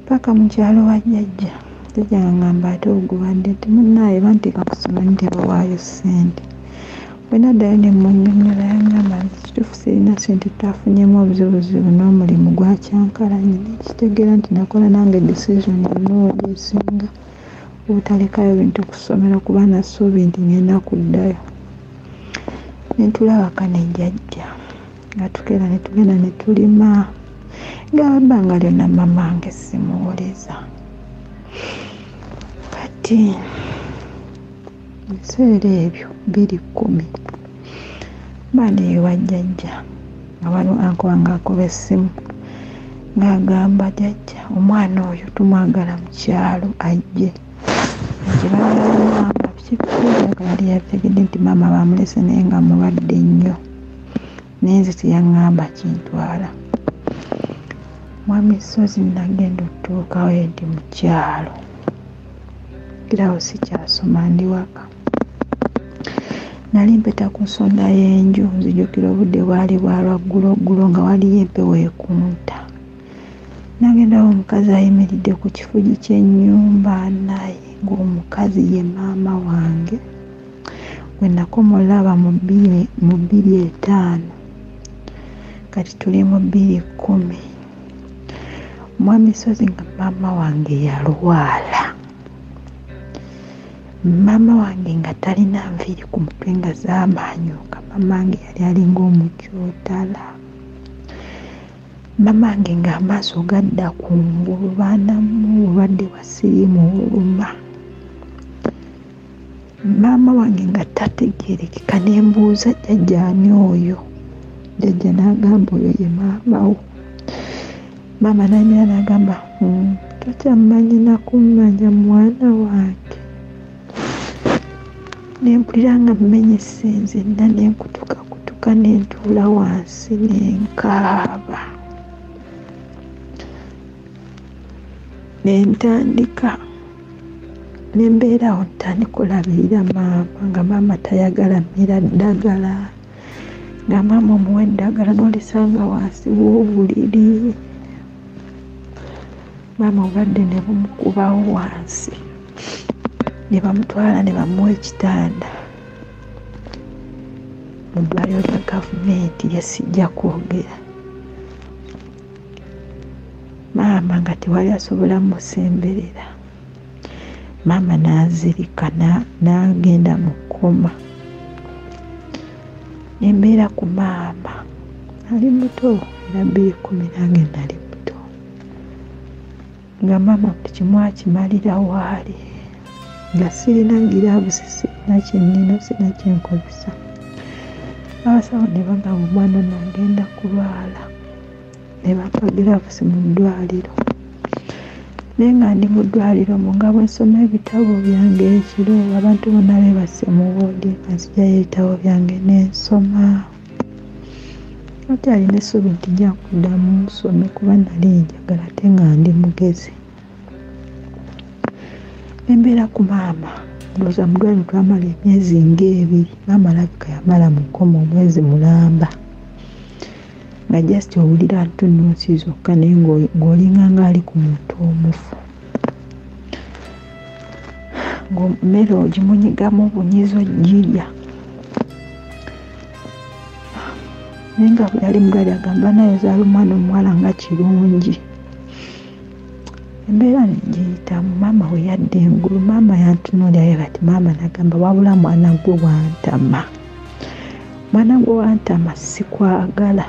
Paka mu kyalo wa jjajja. Jjajja ng'aŋŋamba ate ogubadde nti munnaaye banteeka ku ssomero tebawaayo ssente. Bwe naddayo ne mmunnyonnyola yaŋŋamba nti kituufu sirina ssente, twafunyeemu obuzibuzibu n'omulimu gwakyankalanye. Ne nkitegeera nti nakola nange decision ennungi esinga obutalekayo bintu ku ssomero kuba nassuubi nti ŋŋenda kuddayo. Ne ntuula waka ne jjajja nga tukeera ne tugenda ne tulima. Nga ebbanga lyonna maama wange simuwuliza. Kati ebiseera ebyo 2010 mba ndi ewa jjajja nga waliwo uncle wange akuba essimu ng'agamba jjajja omwana oyo tumwagala mu kyalo ajje. Nti baagala maama biki biki yali yabitegedde nti maama bamulese naye nga mulwadde nnyo. Naye nze teyaŋŋamba kintwala. Mwami Ssozi nagenda okutuukawo ndi mu kyalo. Kirawo sikyasoma ndi waka. Nali mpeta ku nsonda y'enju, nzijukira obudde bwali bwa lwagguloggulo nga waliyo empewo ekunta. Nagendawo omukazi ayimiridde ku kifugi ky'ennyumba, naye ng'omukazi ye maama wange gwe nakomolaba mu 2005, kati tuli mu 2010. Mwami Sozi nga maama wange yalwala, maama wange nga talina nviiri ku mutwe nga zaamaanyuka, maama wange yali alinga omukyotala, maama wange ng'amaaso gadda kungulu, baanamu obulwadde bwa siriimu buluma, maama wange nga tategeerekeka. Ne mbuuza jjajja ani oyo, jjajja n'agamba oyo ye maama wo. Maama n'ayimira n'agamba tokyammanyi nakummanya mwana wange. Ne mpulira nga mmenyese nzenna, ne nkutukakutuka ne ntuula wansi ne nkaaba, ne ntandika ne mbeera awo ntandika olabirira maama, nga maama tayagala mmira ddagala, nga maama omuwa eddagala n'olisanga wansi w'obuliri, maama obulwadde ne bumukubawo wansi, ne bamutwala ne bamuwa ekitanda mu ddwaliro lya gavumenti lye sijja kwogera. Maama nga tewali asobola musemberera, maama n'azirika n'agenda mu kkoma. Ne mbeera ku maama, ali muto era 2010 nange nali muto, nga maama buli kimu akimalira waali, nga sirina giraavusi, sirina kyennina, sirina kyenkozesa. Abasawo ne bagamba omwana ono agenda kulwala, ne bampa giraavusi mu ddwaliro. Naye nga ndi mu ddwaliro omwo nga bwe nsoma ebitabo byange ekiro, abantu bonna beebase mu woodi, nga nzigyayo ebitabo byange ne nsoma. Nkyalina essuubi nti nja kuddamu nsome kuba nali njagala ate nga ndi mugezi. Embeera ku maama, ndowooza mu ddwaliro twamala emyezi ng'ebiri, maama alabika yamala mu kkoma omwezi mulamba, nga just owulira ntunnunsi zokka, naye ng'olinga ng'ali ku muntu omufu, ng'emmere ogimunyigamu bunyizi ogirya. Naye nga bwe yali mu ddwaliro agamba naye ozaala omwana omuwala nga kirungi. Embeera ne ngiyitamu, maama we yadda engulu, maama yantunuulira bati, maama n'agamba wabula mwana gwe wantama, mwana gwe wantama sikwagala.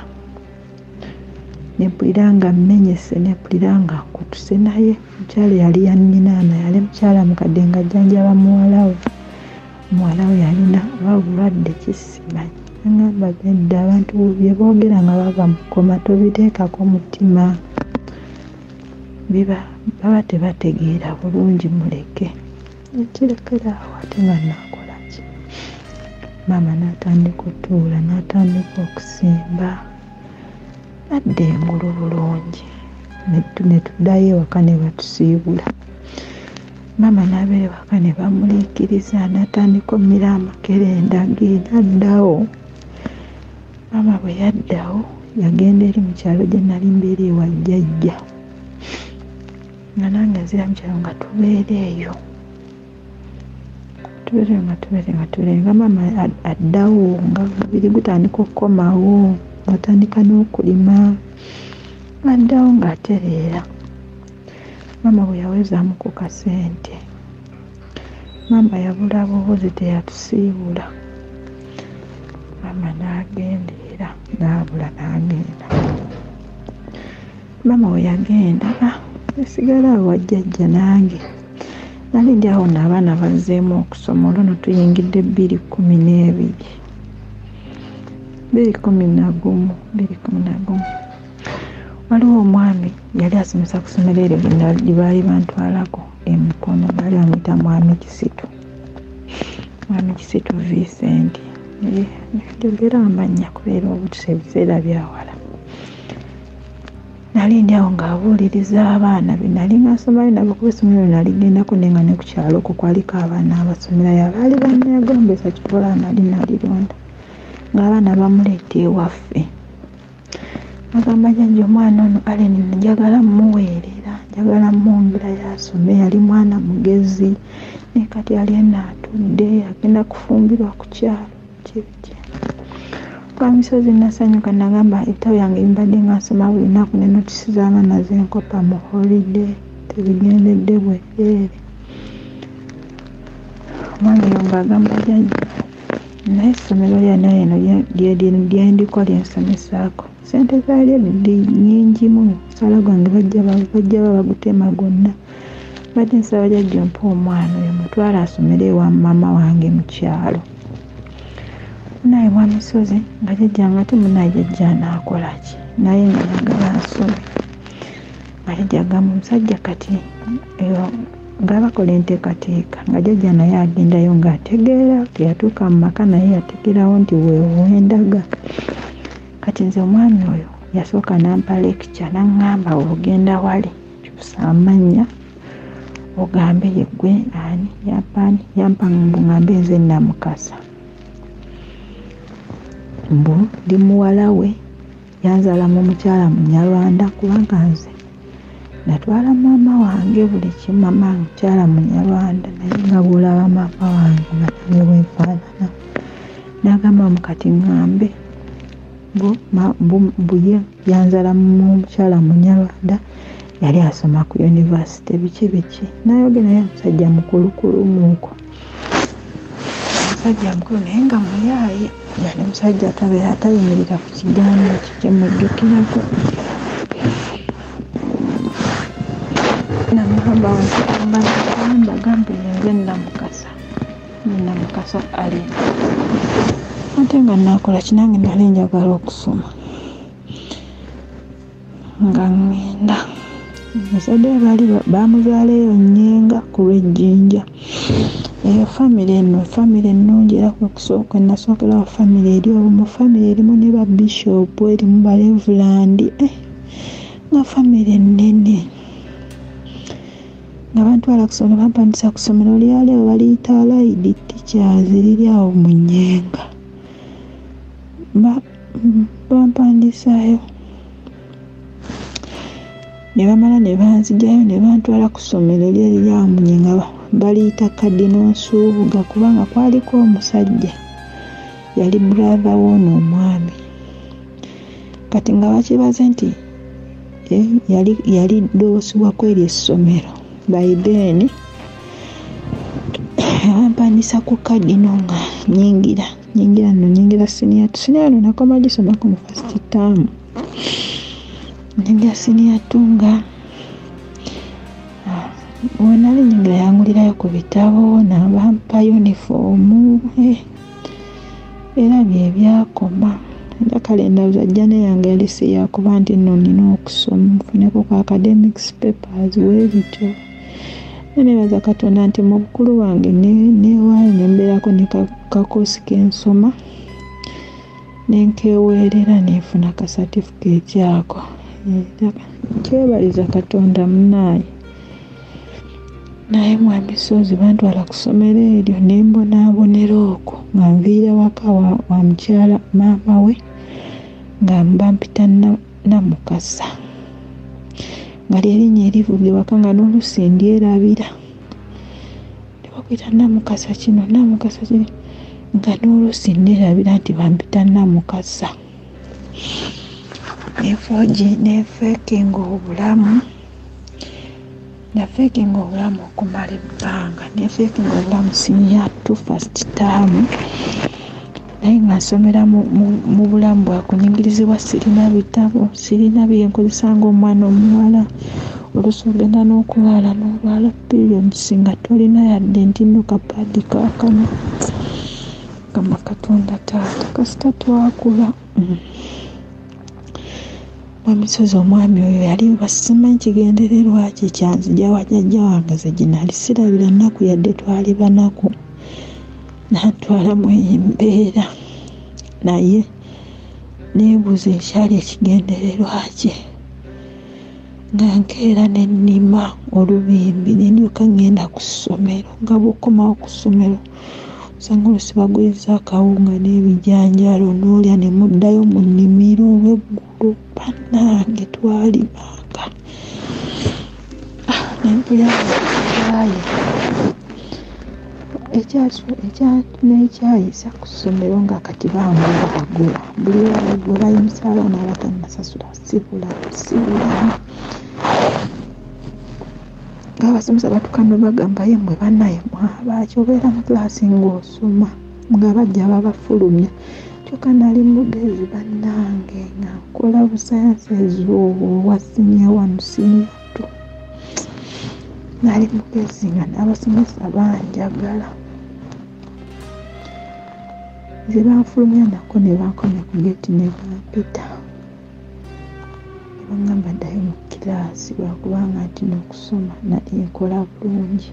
Ne mpulira nga mmenyese, ne mpulira nga nkutuse, naye omukyala yali yanninaana, yali mukyala mukadde nga ajjanjaba muwala we, muwala we yalina oba bulwadde ki simanyi. N'angamba nedda, abantu bye boogera nga bava mu kkoma tobiteekako mutima, baba tebategeera bulungi, muleke. Nekirekera awo ate nga naakola ki? Maama n'atandika otuula, n'atandika okusimba, nadda engulu bulungi, ne tuddayo ewaka ne batusiibula. Maama n'abeera ewaka ne bamuliikiriza, n'atandika ommira amakerenda ge n'addawo. Maama bwe yaddawo yagenda eri mu kyalo gye nali mbeera ewa jjajja, nga nange nzira mu kyalo nga tubeera eyo, tubeera nga maama addawo, nga omubiri gutandika okukomawo, atandika n'okulima, addawo ng'atereera. Maama bwe yawezaamu ku kasente, maama yabula bubuzi teyatusiibula, maama n'agenda era n'abula n'agenda. Maama we yagenda nasigala awo wa jjajja nange, nali ndi awo n'abaana bazzeemu okusoma, olwo nno tuyingidde 2012, 2011, 2011. Waliwo omwami yali asomesa ku ssomero eryo lye baali bantwalako emikono, baali bamuyita Mwami Kisitu, Mwami Kisitu Vincent. Njogera amannya kubeera obutuse ebiseera byawala. Nali ndi awo ng'abuuliriza abaana be nali nga nsomayo nabo, kuba essomero nali gendako naye nga ne ku kyalo okwo kwaliko abaana abasomerayo abaali banneegombesa kikola nali nalironda, ng'abaana bamuleeta ewaffe. Agamba jjajja omwana ono Allen njagala mmuweerera, njagala mmwongera y'asome, yali mwana mugezi naye kati ali eno atudde agenda kufumbirwa ku kyalo kibiki. Mwami Sozi nasanyuka nagamba ebitabo byange mbadde nga nsoma buli lunaku ne notisi z'abaana zenkopa mu holiday tebigendedde bwereere. Omwami oyo ng'agamba jjajja naye essomero lyonna eno lyendiko lyensomesaako ssente zaalyo nnyingimu, omusaala gwange bajja bagutema gwonna. Mbadde nsaba jjajja ompe omwana oyo mutwale asomere ewa maama wange mu kyalo. Naye Mwami Sozi nga jjajja nga ate munnaye jjajja anaakola ki, naye nga njagala nsome. Nga jjajja agamba omusajja kati nga bakola enteekateeka nga jjajja naye agendayo ng'ategeera, teyatuuka mu maka naye yategeerawo nti weewendaga. Kati nze omwami oyo yasooka n'ampa lecture n'aŋŋamba ogenda wali kyusa amannya ogambe ye ggwe ani yampaani yampa mbu ŋŋambe nze Namukasa, mbu ndi muwala we yanzaala mu mukyala Munyarwanda kubanga nze natwala maama wange buli kimu, maama mukyala Munyarwanda naye nga bw'olaba maama wange nga nange bwe nfaanana. N'agamba mbu kati ŋŋambe mbu ye yanzaala mu mukyala Munyarwanda yali asoma ku yunivasite biki biki. N'ayogera naye omusajja mukulukulumu musajja mukulu naye nga muyaaye, yali musajja atabeera atayimirira ku kigambo kye kyemujjukirako. Namugamba gambe nze Namukasa, Namukasa Allen. Ate nga naakola ki nange nali njagala okusoma nga ŋŋenda. Bazadde be baali baamuzaala eyo Nnyenga ku lw'Ejjinja. Eyo famire eno famire ennungi era kwe nasookerawo famire eri obumu, famire erimu ne ba bishop, erimu ba reverend, nga famire nnene. Nga bantwala ku ssomero bampandisa ku ssomero lyali awo baliyita Allied Teachers liri awo mu Nnyenga. Bampandisaayo ne bamala ne banzigyayo ne bantwala ku ssomero eri eriri awo mu Nnyenga baliyita Cardinal Nsubuga kubanga kwaliko omusajja yali brother w'ono omwami. Kati nga bakibaze nti yali ddoosibwako eryo essomero. By then bampandisa ku Cardinal nga nnyingira nnyingira senior two. Senior no nakoma gisomako mu first term. Nnyingira senior two nga we nali nnyingira yangulirayo ku bitabo n'abampa yunifoomu era bye byakoma. Era kale ndowooza journey yange yali si yakuba nti nno nnina okusoma nfuneko ku academics papers bwe bityo. Neebaza Katonda nti mu bukulu bwange neewaayo ne mbeerako ne kakoosi ke nsoma ne nkeeweerera ne nfuna ka certificate ako. Nkyebaliza Katonda munnaaye. Naye Mwami Sozi bantwala ku ssomero eryo ne mbonaabonera okwo nga nviira waka wa mukyala maama we nga bampita Namukasa, nga ly'erinnya erivuga ewaka nga n'oluusi ndyerabira. Ne bakuyita Namukasa kino, Namukasa kiri, nga n'oluusi nneerabira nti bampita Namukasa. Nenfeekinga obulamu, nafeekinga obulamu okumala ebbanga, nenfeekinga obulamu senior two first term naye nga nsomera mu bulamu bwa kunyigirizibwa, sirina bitabo, sirina bye nkozesa ng'omwana omuwala. Oluusi ogenda n'okulwala n'olwala periods nga tolina yadde nti nno kapaadi kaakano. Mukama Katonda taata kasita twakula. Mwami Sozi omwami oyo yali simanyi kigendererwa kye kyanzigya wa jjajja wange nze gye nali sirabira nnaku yadde twali banaku, n'antwala mu eyo embeera naye neebuuza ekyali ekigendererwa kye. Nga nkeera ne nnima olubimbi ne ndyoka ŋŋenda ku ssomero, nga bw'okomawo ku ssomero Osanga oluusi bagulizza akawunga n'ebijanjaalo n'olya ne muddayo mu nnimiro olw'eggulo. Bannange twalimanga. Ne mpulira nga nkyaye. N'ekyayisa ku ssomero nga kati bangobaagoba. Buli lwe bayimusa abaana abatannasasula sibulamu. Ng'abasomesa batuuka ne bagamba ye mmwe bannaye mwabaaki obeera mu kilaasi ng'osoma nga bajja babafulumya. Kyokka nali mugezi bannange nga nkola busayansi obwa siniya 1 siniya 2. Nali mugezi nga n'abasomesa banjagala. Nze banfulumya nako ne bankomya ku geeti ne bampita. Ne bangamba ddayo mu kilaasi lwakubanga nti n'okusoma nali nkola bulungi.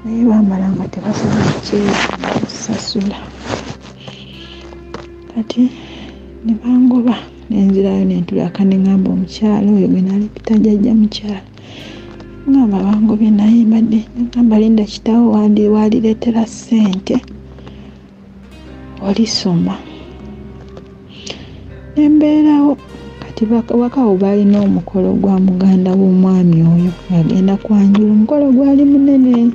Naye baamala nga tebasobola kusasula. Kati ne bangoba ne nzirayo ne ntulaka ne ŋŋamba omukyala oyo gwe nali mpita jjajja mukyala. Ŋŋamba bangobye naye mbadde ŋŋamba linda kitaawo walireetera ssente olisoma. Ne mbeerawo. Kati wakawo baalina omukolo gwa muganda w'omwami oyo ng'agenda kwanjula. Omukolo gwali munene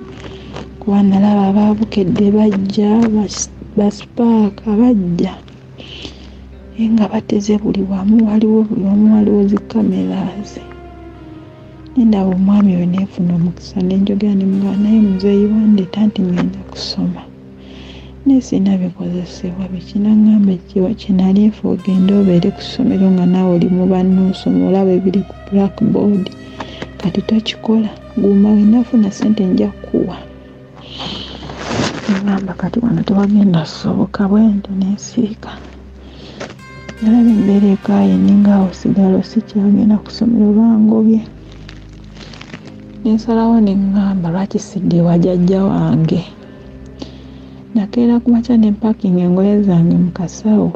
kuba nalaba abaabukedde bajja, basipaaka bajja naye nga bateze buli wamu, waliwo buli wamu waliwo zi cameras. Ne ndaba omwami oyo ne nfuna omukisa ne njogera ne mugamba naye muzeeyi wandeeta nti ŋŋenda kusoma. Naye sirina bikozesebwa biki n'aŋŋamba kye nali nfa ogende obeere ku ssomero nga naawe oli mu banno osoma olaba ebiri ku blackboard. Kati tokikola guma we nnaafuna ssente nja kkuwa. Ŋŋamba kati wano tewagenda kusoboka bwe ntyo ne nsiika. Nalaba embeera ekaaye nninga awo sigala sikyagenda ku ssomero bangobye. Ne nsalawo ne ŋŋamba lwaki sidda ewa jjajja wange. Nakeera ku makya ne mpakinga engoye zange mu kasawo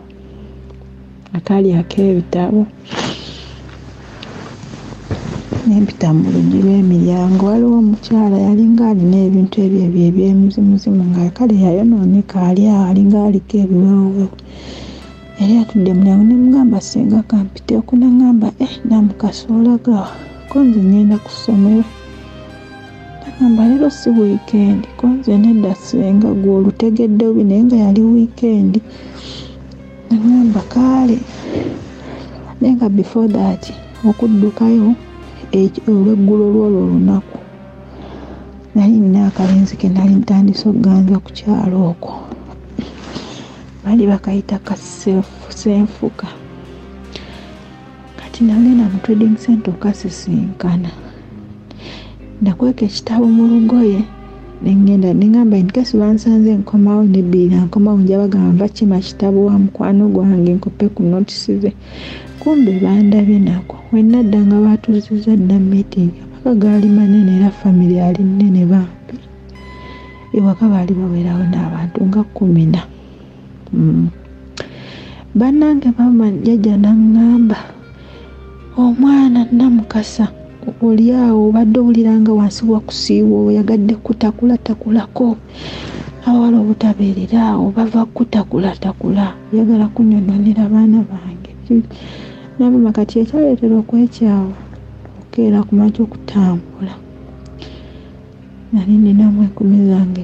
akaali ak'ebitabo. Ne mpita mu luggi lw'emiryango. Waliwo omukyala yalinga alina ebintu ebyo eby'emizimuzimu nga kale yayonooneka ali awo alinga aliko ebiwewowewo. Yali atudde mu mulyango ne mugamba ssenga kampiteeko n'aŋŋamba Namukasa olaga wa? Ko nze ŋŋenda ku ssomero. N'aŋŋamba leero si wiikendi. Ko nze nedda ssenga ggwe olutegedde bubi naye nga yali wiikendi. N'aŋŋamba kaale. Naye nga before that okuddukayo olw'eggulo lw'olwo olunaku nali nina akalenzi ke nali ntandise okuganza ku kyalo okwo. Baali bakayita Ssenfuka. Kati nagenda mu trading center okasisinkana. Nakweka ekitabo mu lugoye ne ŋŋenda ne ŋŋamba in case bansanze nkomawo nebbirira nkomawo nja bagamba nva kima kitabo wa mukwano gwange nkope ku notisi ze. Kumbe bandabye nako. We nadda nga baatuuzizza dda meeting. Amaka gaali manene era famire yali nnene bambi. Ewaka baali bawerawo n'abantu nga 10. Bannange maama jjajja n'aŋŋamba omwana Namukasa oli awo obadde owulira nga wansi wakusiiwa oyagadde kutakulaatakulako. Abawala obutabeerera awo bava kutakulatakula oyagala kunyonoonera baana bange. Nabama kati ekyaleetera okwekyawa okukeera ku makya okutambula. Nali nninamu 5 zange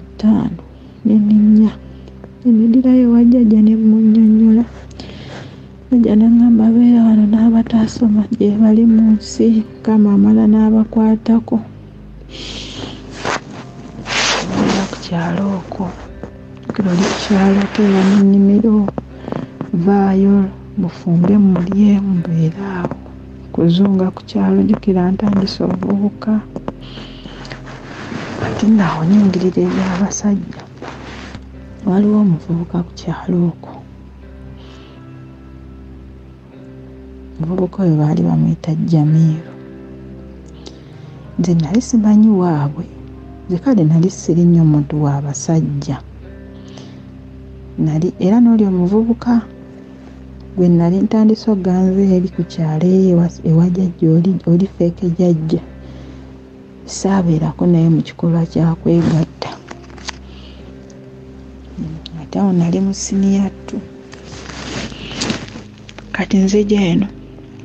ne nninnya. Ne neddirayo ewa jjajja ne mmunnyonnyola. Jjajja n'aŋŋamba abeera wano n'abataasoma gye bali mu nsi Mukama amala n'abakwatako. Mbeera ku kyalo okwo. Jjukira oli ku kyalo okeera mu nnimiro vaayo mufumbe mulye mubeere awo. Kuzunga ku kyalo jjukira ntandise obuvubuka. Kati nno awo nnyingirira eby'abasajja. Waliwo omuvubuka ku kyalo okwo. Omuvubuka oyo baali bamuyita Jamiru. Nze nali simanyi waabwe. Nze kale nali siri nnyo muntu wa basajja. Nali era n'oli omuvubuka gwe nali ntandise okuganza eri ku kyalo eyo ewa jjajja oli feeke jjajja. Saabeerako naye mu kikolwa kya kwegatta. Kati awo nali mu siniya 2. Kati nzija eno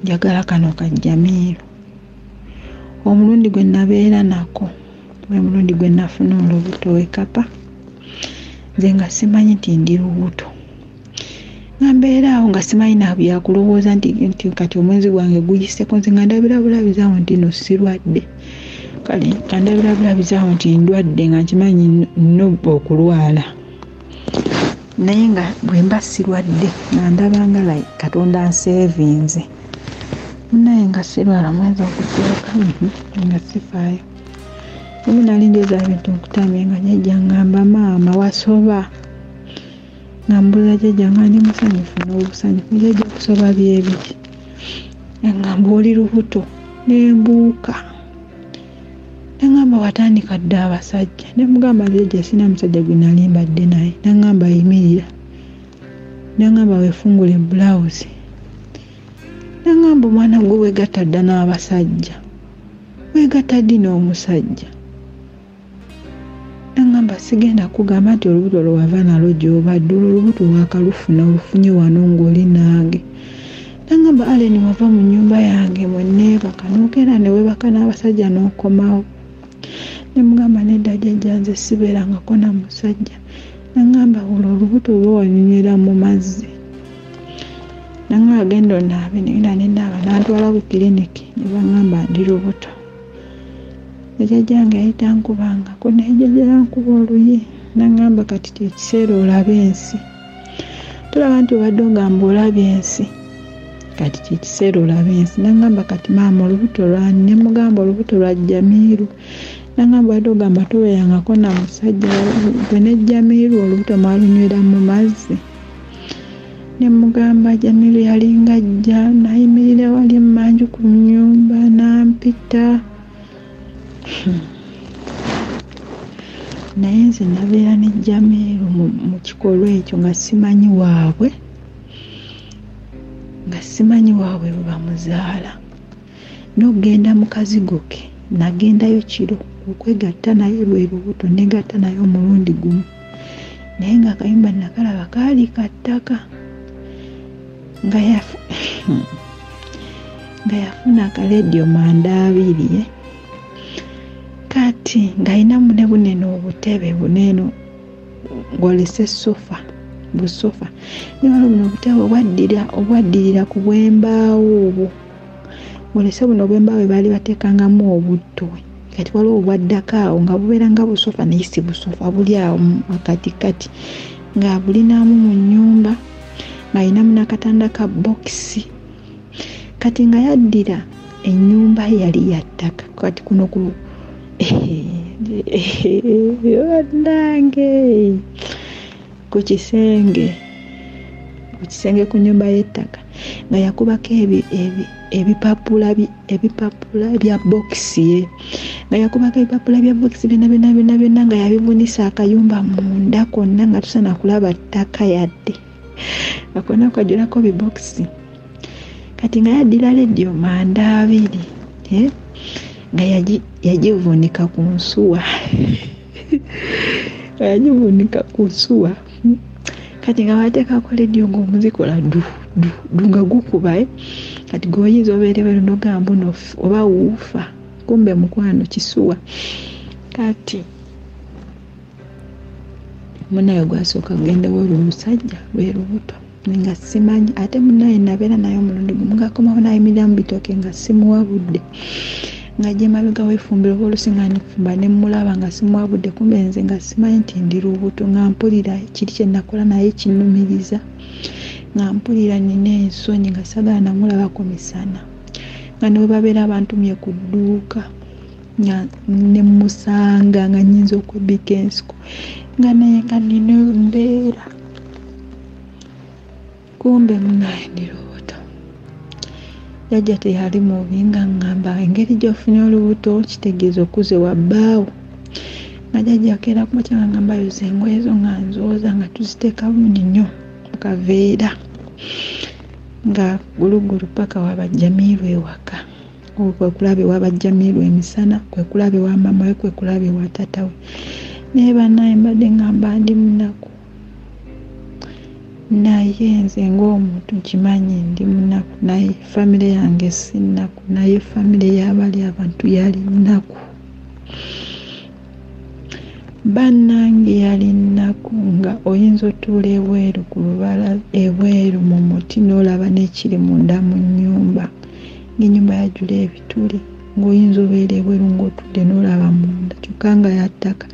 njagala kano ka Jamiru. Omulundi gwe nabeera nako gwe mulundi gwe nafuna olubuto wekapa, nze nga simanyi nti ndi lubuto, nga mbeera awo nga simanyi nabyakulowooza nti kati omwezi gwange guyiseko. Nze nga ndabira bulabizaawo nti no sirwadde, kale nga ndabira bulabizaawo nti ndwadde, nga nkimanyi nno okulwala, naye nga bwe mba sirwadde nga ndabanga like Katonda anseevinze. Naye nga sirwala mwezi ogusooka nga sifaayo. Lumu nali njoza ebintu nkutamye nga jjajja ngamba maama wasoba, nga mbuuza jjajja nga ndi musanyufu n'obusanyufu, jjajja okusoba byebiki? Ngamba oli lubuto. Nembuuka nangamba watandika dda abasajja. Nemugamba jjajja sina musajja gwe nali mbadde naye. Nangamba yimirira, nangamba weefungule bulawuzi, nangamba omwana gwe weegatta dda n'abasajja, weegatta ddi n'omusajja? Nangamba sigenda kugamba nti olubuto lwewava nalwo gy'obadde, olwo olubuto waakalufuna olufunye wano ng'oli nange. Nangamba Allen wava mu nnyumba yange mwe neebaka n'ogenda ne weebaka n'abasajja n'okomawo. Nemugamba nedda jjajja nze sibeerangako na musajja. Nangamba olwo olubuto oba wanywera mu mazzi. Nangamba genda onaabe, negenda nenaaba, nantwala ku kiriniki ne baŋŋamba ndi lubuto. Jjajjange yali tankubangako, naye jjajja yankuba oluyi nangamba kati kyekiseera olabe ensi. Tolaba nti obadde ogamba olabye ensi, kati kyekiseera olabe ensi. Nangamba kati maama olubuto lwani? Nemugamba olubuto lwa Jamiru. Nangamba obadde ogamba tobeerangako na musajja, gwe ne Jamiru olubuto mwalunywera mu mazzi. Nemugamba Jamiru yalinga ajja nayimirira wali mmanju ku nnyumba nampita. Naye nze nabeera ne Jamiru mu kikolwa ekyo nga simanyi waabwe, bwe bamuzaala. N'okugenda mu kazigo ke nagendayo kiro okwegatta naye lwe lubuto, negatta naye omulundi gumu, naye nga akayumba nakalaba kaali ka ttaka, nga yafuna akalediyo manda 2, kati ng'alinamu ne bunene obutebe bunene ng'olese sofa busofa, ne waliwo buno obutebe obwaddirira ku bw'embaawo obwo, ng'olese buno obw'embaawo bwe baali bateekangamu obutto. Kati waliwo obwaddako awo nga bubeera nga busofa naye si busofa, buli awo wakatikati, nga bulinamu mu nnyumba, ng'alinamu n'akatanda ka bokisi. Kati nga yaddira ennyumba yali ya ttaka. Kati kuno ku bannange ku kisenge ku nnyumba y'ettaka nga yakubako ebipapula bya bokisi ye, nga yakubako ebipapula bya bokisi byonna byonna byonna byonna, nga yabibunisa akayumba munda konna nga tusaana kulaba ttaka yadde, nga konna kwajjulako bibokisi. Kati nga yaddira lediyo manda 2, nga yagivuunika ku nsuwa nga yagivuunika ku nsuwa. Kati nga bateekako lediyo ng'omuzikola du du du nga gukuba, kati gweoyinza obeera ebweru n'ogamba mbu oba wuufa, kumbe mukwano kisuwa. Kati munnaye gwasooka kugenda w'olwo omusajja lwe lubuto nga simanyi, ate munnaye nabeera naye omulundi gumu ng'akomawo n'ayimirira mu bitooke nga simuwa budde, nga gye mabega w'effumbiro oba oluusi nga nfumba ne mmulaba nga simuwa budde, kumbe nze nga simanyi nti ndi lubuto, nga mpulira kiri kye nakola naye kinnumiriza, nga mpulira nina ensonyi nga saagala namulabako misana, nga ne bwe babeera bantumye ku dduuka nga ne mmusanga nga nnyinza okwebbika ensiko, nga naye nga nina embeera, kumbe munnaye ndi lubuto. Jjajja teyali mubi nga ŋŋamba engeri gy'ofunye olubuto kitegeeza okuze wa bbaawo. Nga jjajja akeera ku makya nga ŋŋamba yoza engoye zo nga nzooza nga tuziteeka bulungi nnyo mu kaveera, nga gulugulu paka waba Jamiru ewaka. Kwe kulaba ewa Jamiru emisana, kwe kulaba ewa maama we, kwe kulaba ewa taata we. Naye bannaye mbadde ŋŋamba ndi munaku. Naye nze ng'omuntu nkimanyi ndi munaku, naye famire yange si nnaku, naye famire y'abali abantu yali nnaku. Bannange yali nnaku, nga oyinza otuula ebweru ku lubala ebweru mu muti n'olaba n'ekiri munda mu nnyumba, ng'ennyumba yajjula ebituli, ng'oyinza obeera ebweru ng'otudde n'olaba munda, kyokka nga ya ttaka.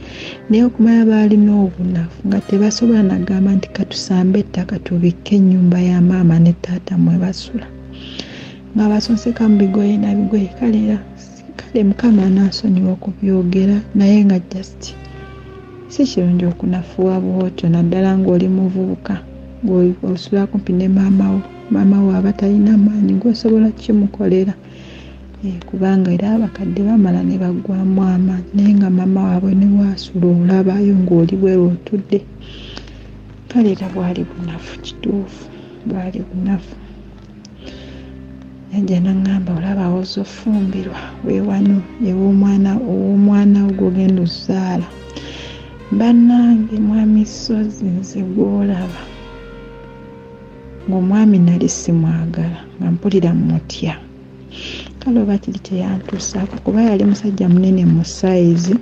Naye okumanya baalina obunafu nga tebasobola nagamba nti katusambe ettaka tubikke ennyumba ya maama ne taata mwe basula, nga basonseka mu bigoye na bigoye. Kale era kale Mukama anaasonyiwa okubyogera, naye nga just si kirungi okunafuwa bw'otyo, naddala ng'oli muvubuka, ng'osula kumpi ne maama wo. Maama wo aba talina maanyi gw'osobola kimukolera, kubanga era abakadde bamala ne baggwamu amaanyi, naye nga maama waabwe ne waasula olabayo ng'oli bweru otudde. Kale era bwali bunafu, kituufu bwali bunafu. Yajja n'aŋŋamba, olaba awoza ofumbirwa weewano ew'omwana ow'omwana wo gw'ogenda ozaala. Bannange mwami Ssozi nze gw'olaba, ng'omwami nali simwagala, nga mpulira mutya. Kale oba kiri kyeyantuusaako, kuba yali musajja munene mu sayizi.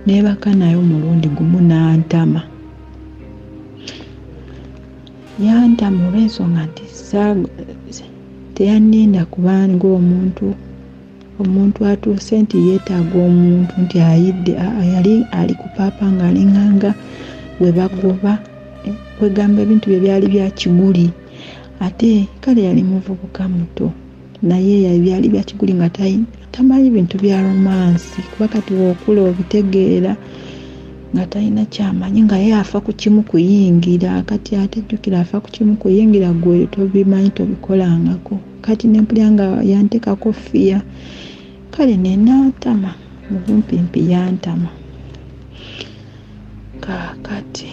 Neebaka naye omulundi gumu n'antama. Yantama olw'ensonga nti teyanninda kubanga omuntu atuuse nti yeetaaga omuntu nti ayidde. Yali ali kupaapa ng'alinganga we bagoba, kwegamba ebintu bye byali bya kiguli. Ate kale yali muvubuka muto, naye byali bya kiguli nga tamanyi bintu bya romansi, kuba kati w'okula obitegeera nga talina kyamanyi, nga ye afa ku kimu kuyingira. Kati ate jjukira afa ku kimu kuyingira, gwe tobimanyi, tobikolangako. Kati ne mpulira nga yanteekako fiya, kale ne nantama mu bumpimpi yantama. Kaakati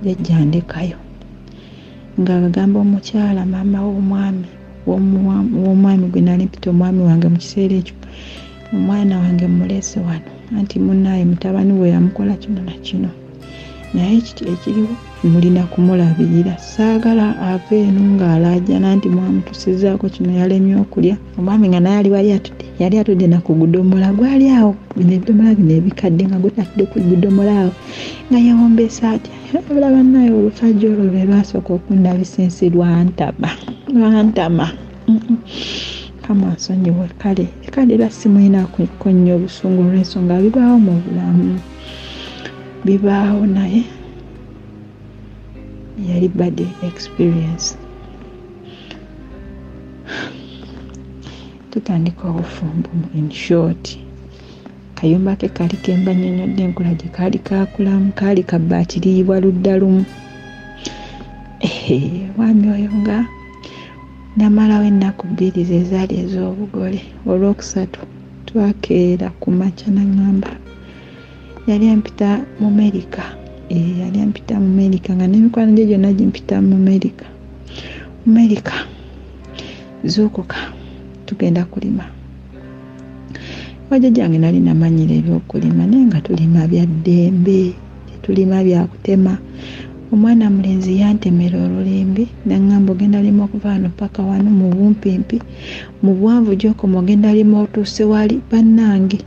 jjajja ndekayo ng'agamba omukyala maama w'omwami w'omwami gwe nali mpita omwami wange mu kiseera ekyo, omwana wange muleese wano, anti munnaaye mutabani we yamukola kino na kino, naye ekiriwo mulina kumulabirira, saagala ave eno ng'alaajana nti mwamutusizaako kino, yalemye okulya. Omwami nga naye ali wali atudde, yali atudde na ku gudomola gwali awo, bino ebidomola bino ebikadde, nga gwe atudde ku gudomola awo nga yewombeesa atya. Wabula bannaye olusajja olwo lwe lwasooka okundabisa ensi, lwantama lwantama. Mukama ansonyiwe. Kale kale era simulinaako nnyo obusungu olw'ensonga bibaawo mu bulamu, bibaawo, naye yali bad experience. Tutandika obufumbo in short. Kayumba ke kali kemba nnyonnyodde enkola gye kaali kaakulamu, kaali kabbaati liyibwa ludda lumu. Omwami oyo nga namalawo ennaku 2 ze zaali ez'obugole. Olwokusatu twakeera ku makya n'aŋŋamba, yali ampita mu Merika, yali ampita mu Merika, nga n'emikwano gye gyonna gimpita mu Merika. Merika, zuukuka tugenda kulima. Wajjajjange nali namanyira ebyokulima, naye nga tulima bya ddembe, tetulima bya kutema. Omwana mulenzi yantemera olulimbi n'aŋŋamba, ogenda lima okuva wano paka wano mu bumpimpi, mu buwanvu gy'okoma ogenda lima otuuse wali. Bannange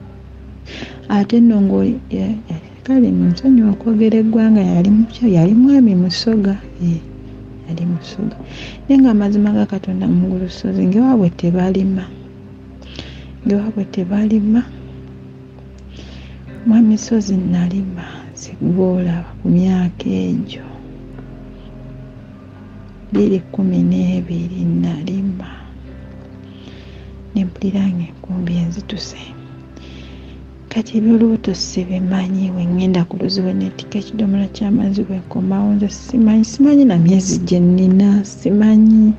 ate nno ng'oli kale munsonyiwe okwogera eggwanga, yali mwami Musoga, yali Musoga. Naye ng'amazima ga Katonda mu Gulusozi ng'ewaabwe tebalima, ng'ewaabwe tebalima. Mwami Ssozi nalima nze gw'olaba ku myaka egyo 2012 nalima, ne mpulira ng'enkumbi enzituse. Kati eby'olubuto sibimanyi, we ŋŋenda ku luzzi we neetikka ekidomola ky'amazzi bwe nkomawo nze simanyi, simanyi na myezi gye nnina, simanyi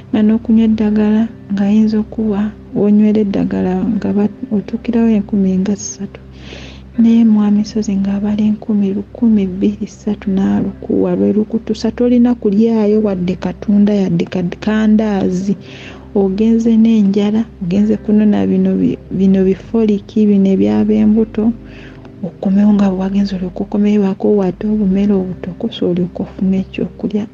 nga n'okunywa eddagala ng'ayinza okuwa w'onywera eddagala nga otuukirawo 1003, naye mwami Ssozi ng'abala 1000, 1200 n'alukuwa lwe lukutusa, tolina kulyayo wadde katunda yadde kandaazi, ogenze n'enjala, ogenze kunona bino bifoliki bino ebyab'embuto, Okomewo nga bwagenze olyoka okomeyo bakuwa ate obumere obutokosa olyoka ofune ekyokulya.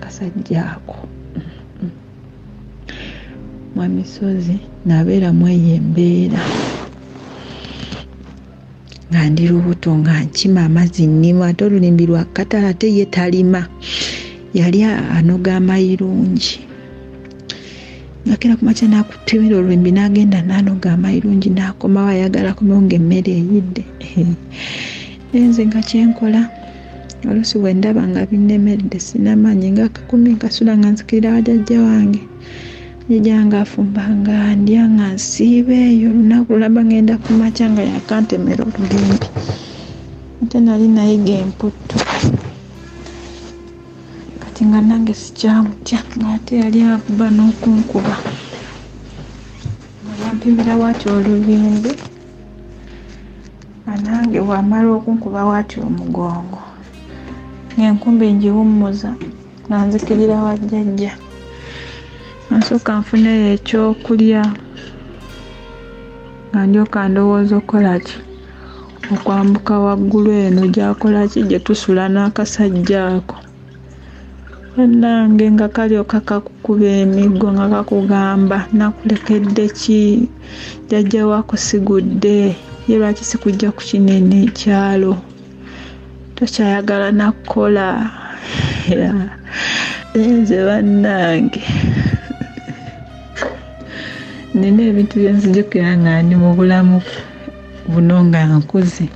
Kasajja ako Mwami Sozi nabeera mweyo embeera nga ndi lubuto nga nkima amazzi nnima ate olulimbi lwa katale ate ye talima yali anoga amayirungi. Nakera kumakya n'akutemera olulimbi n'agenda n'anoga amayirungi n'akomawo ayagala akomewo ng'emmere eyidde. Nze nga kyenkola oluusi bwe ndaba nga binnemedde sinamaanyi nga akakumi nkasula nga nzikirira wajjajja wange. Jjajja wange afumba nga ndya nga nsiiba eyo olunaku lulamba ngenda kumakya nga yakantemera olulimbi. Ate nali nayiga emputtu. Kati nga nange sikyamutya ng'ate yali akuba n'okunkuba. Nga yampimira bw'atyo olulimbi nga nange bw'amala okunkuba bw'atyo omugongo. Ng'enkumbi ngiwummuza nga nzikirira wa jjajja. Nsooka nfuneyo ekyokulya nga ndyoka ndowooza okukola ki okwambuka waggulu eno gy'akola ki gye tusula n'akasajja ako. Bannange nga kalyoka kakukuba emiggo nga kakugamba nakulekedde ki jjajja wo akusigudde ye lwaki sikujja ku kinene ekyalo tokyayagala nakukola. Nze bannange nina ebintu bye nzijukira nga ndi mu bulamu buno nga nkuze.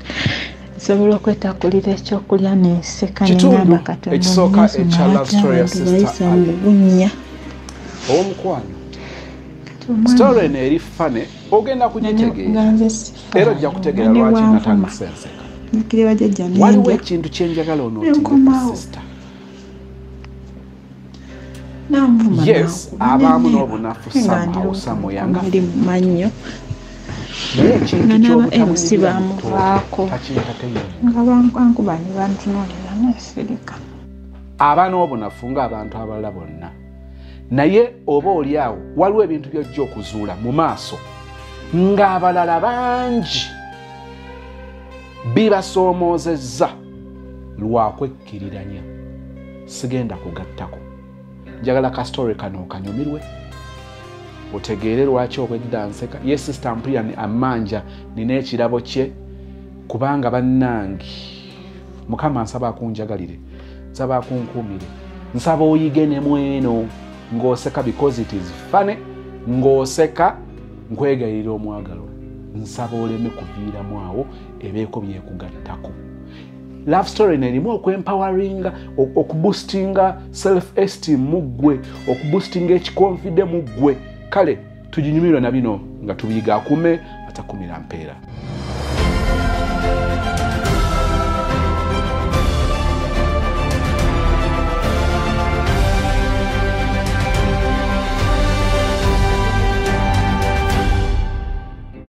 Nsobola okwetakulira ekyokulya nenseka nengamba Katonda ekisooka ekya love story ya Sister Ali bunnya ow'omukwano. Story eno eri funny ogenda kugitegeera era ojja kutegeera lwaki natandise enseka. Waliwo ekintu kye njagala onootinga sister. Yes, abaamu n'obunafu somehow somewhere nga ndi mu mannyo naye ekintu ky'obutamuyingira bamuvaako nga bankuba ne bantunuulira nesirika. Aba n'obunafu ng'abantu abalala bonna naye oba oli awo waliwo ebintu by'ojja okuzuula mu maaso ng'abalala bangi bibasoomoozezza lwa kwekkiriranya. Sigenda kugattako. Njagala ka story kano kanyumirwe otegeere lwaki obwedda nseka. Ye sister mpulira amanja nina ekirabo kye kubanga bannange Mukama nsaba akunjagalire, nsaba akunkuumire, nsaba oyige ne mweno ng'oseka because it is funny. Ng'oseka nkwegayirira omwagalwa nsaba oleme kuviiramu awo ebeeko byekugattako. Love story nerimu okwempoweringa, okuboostinga self esteem mu ggwe, okuboostinga ekiconfide mu ggwe. Kale tuginyumirwa na bino nga tubiyiga akume atakumira mpeera.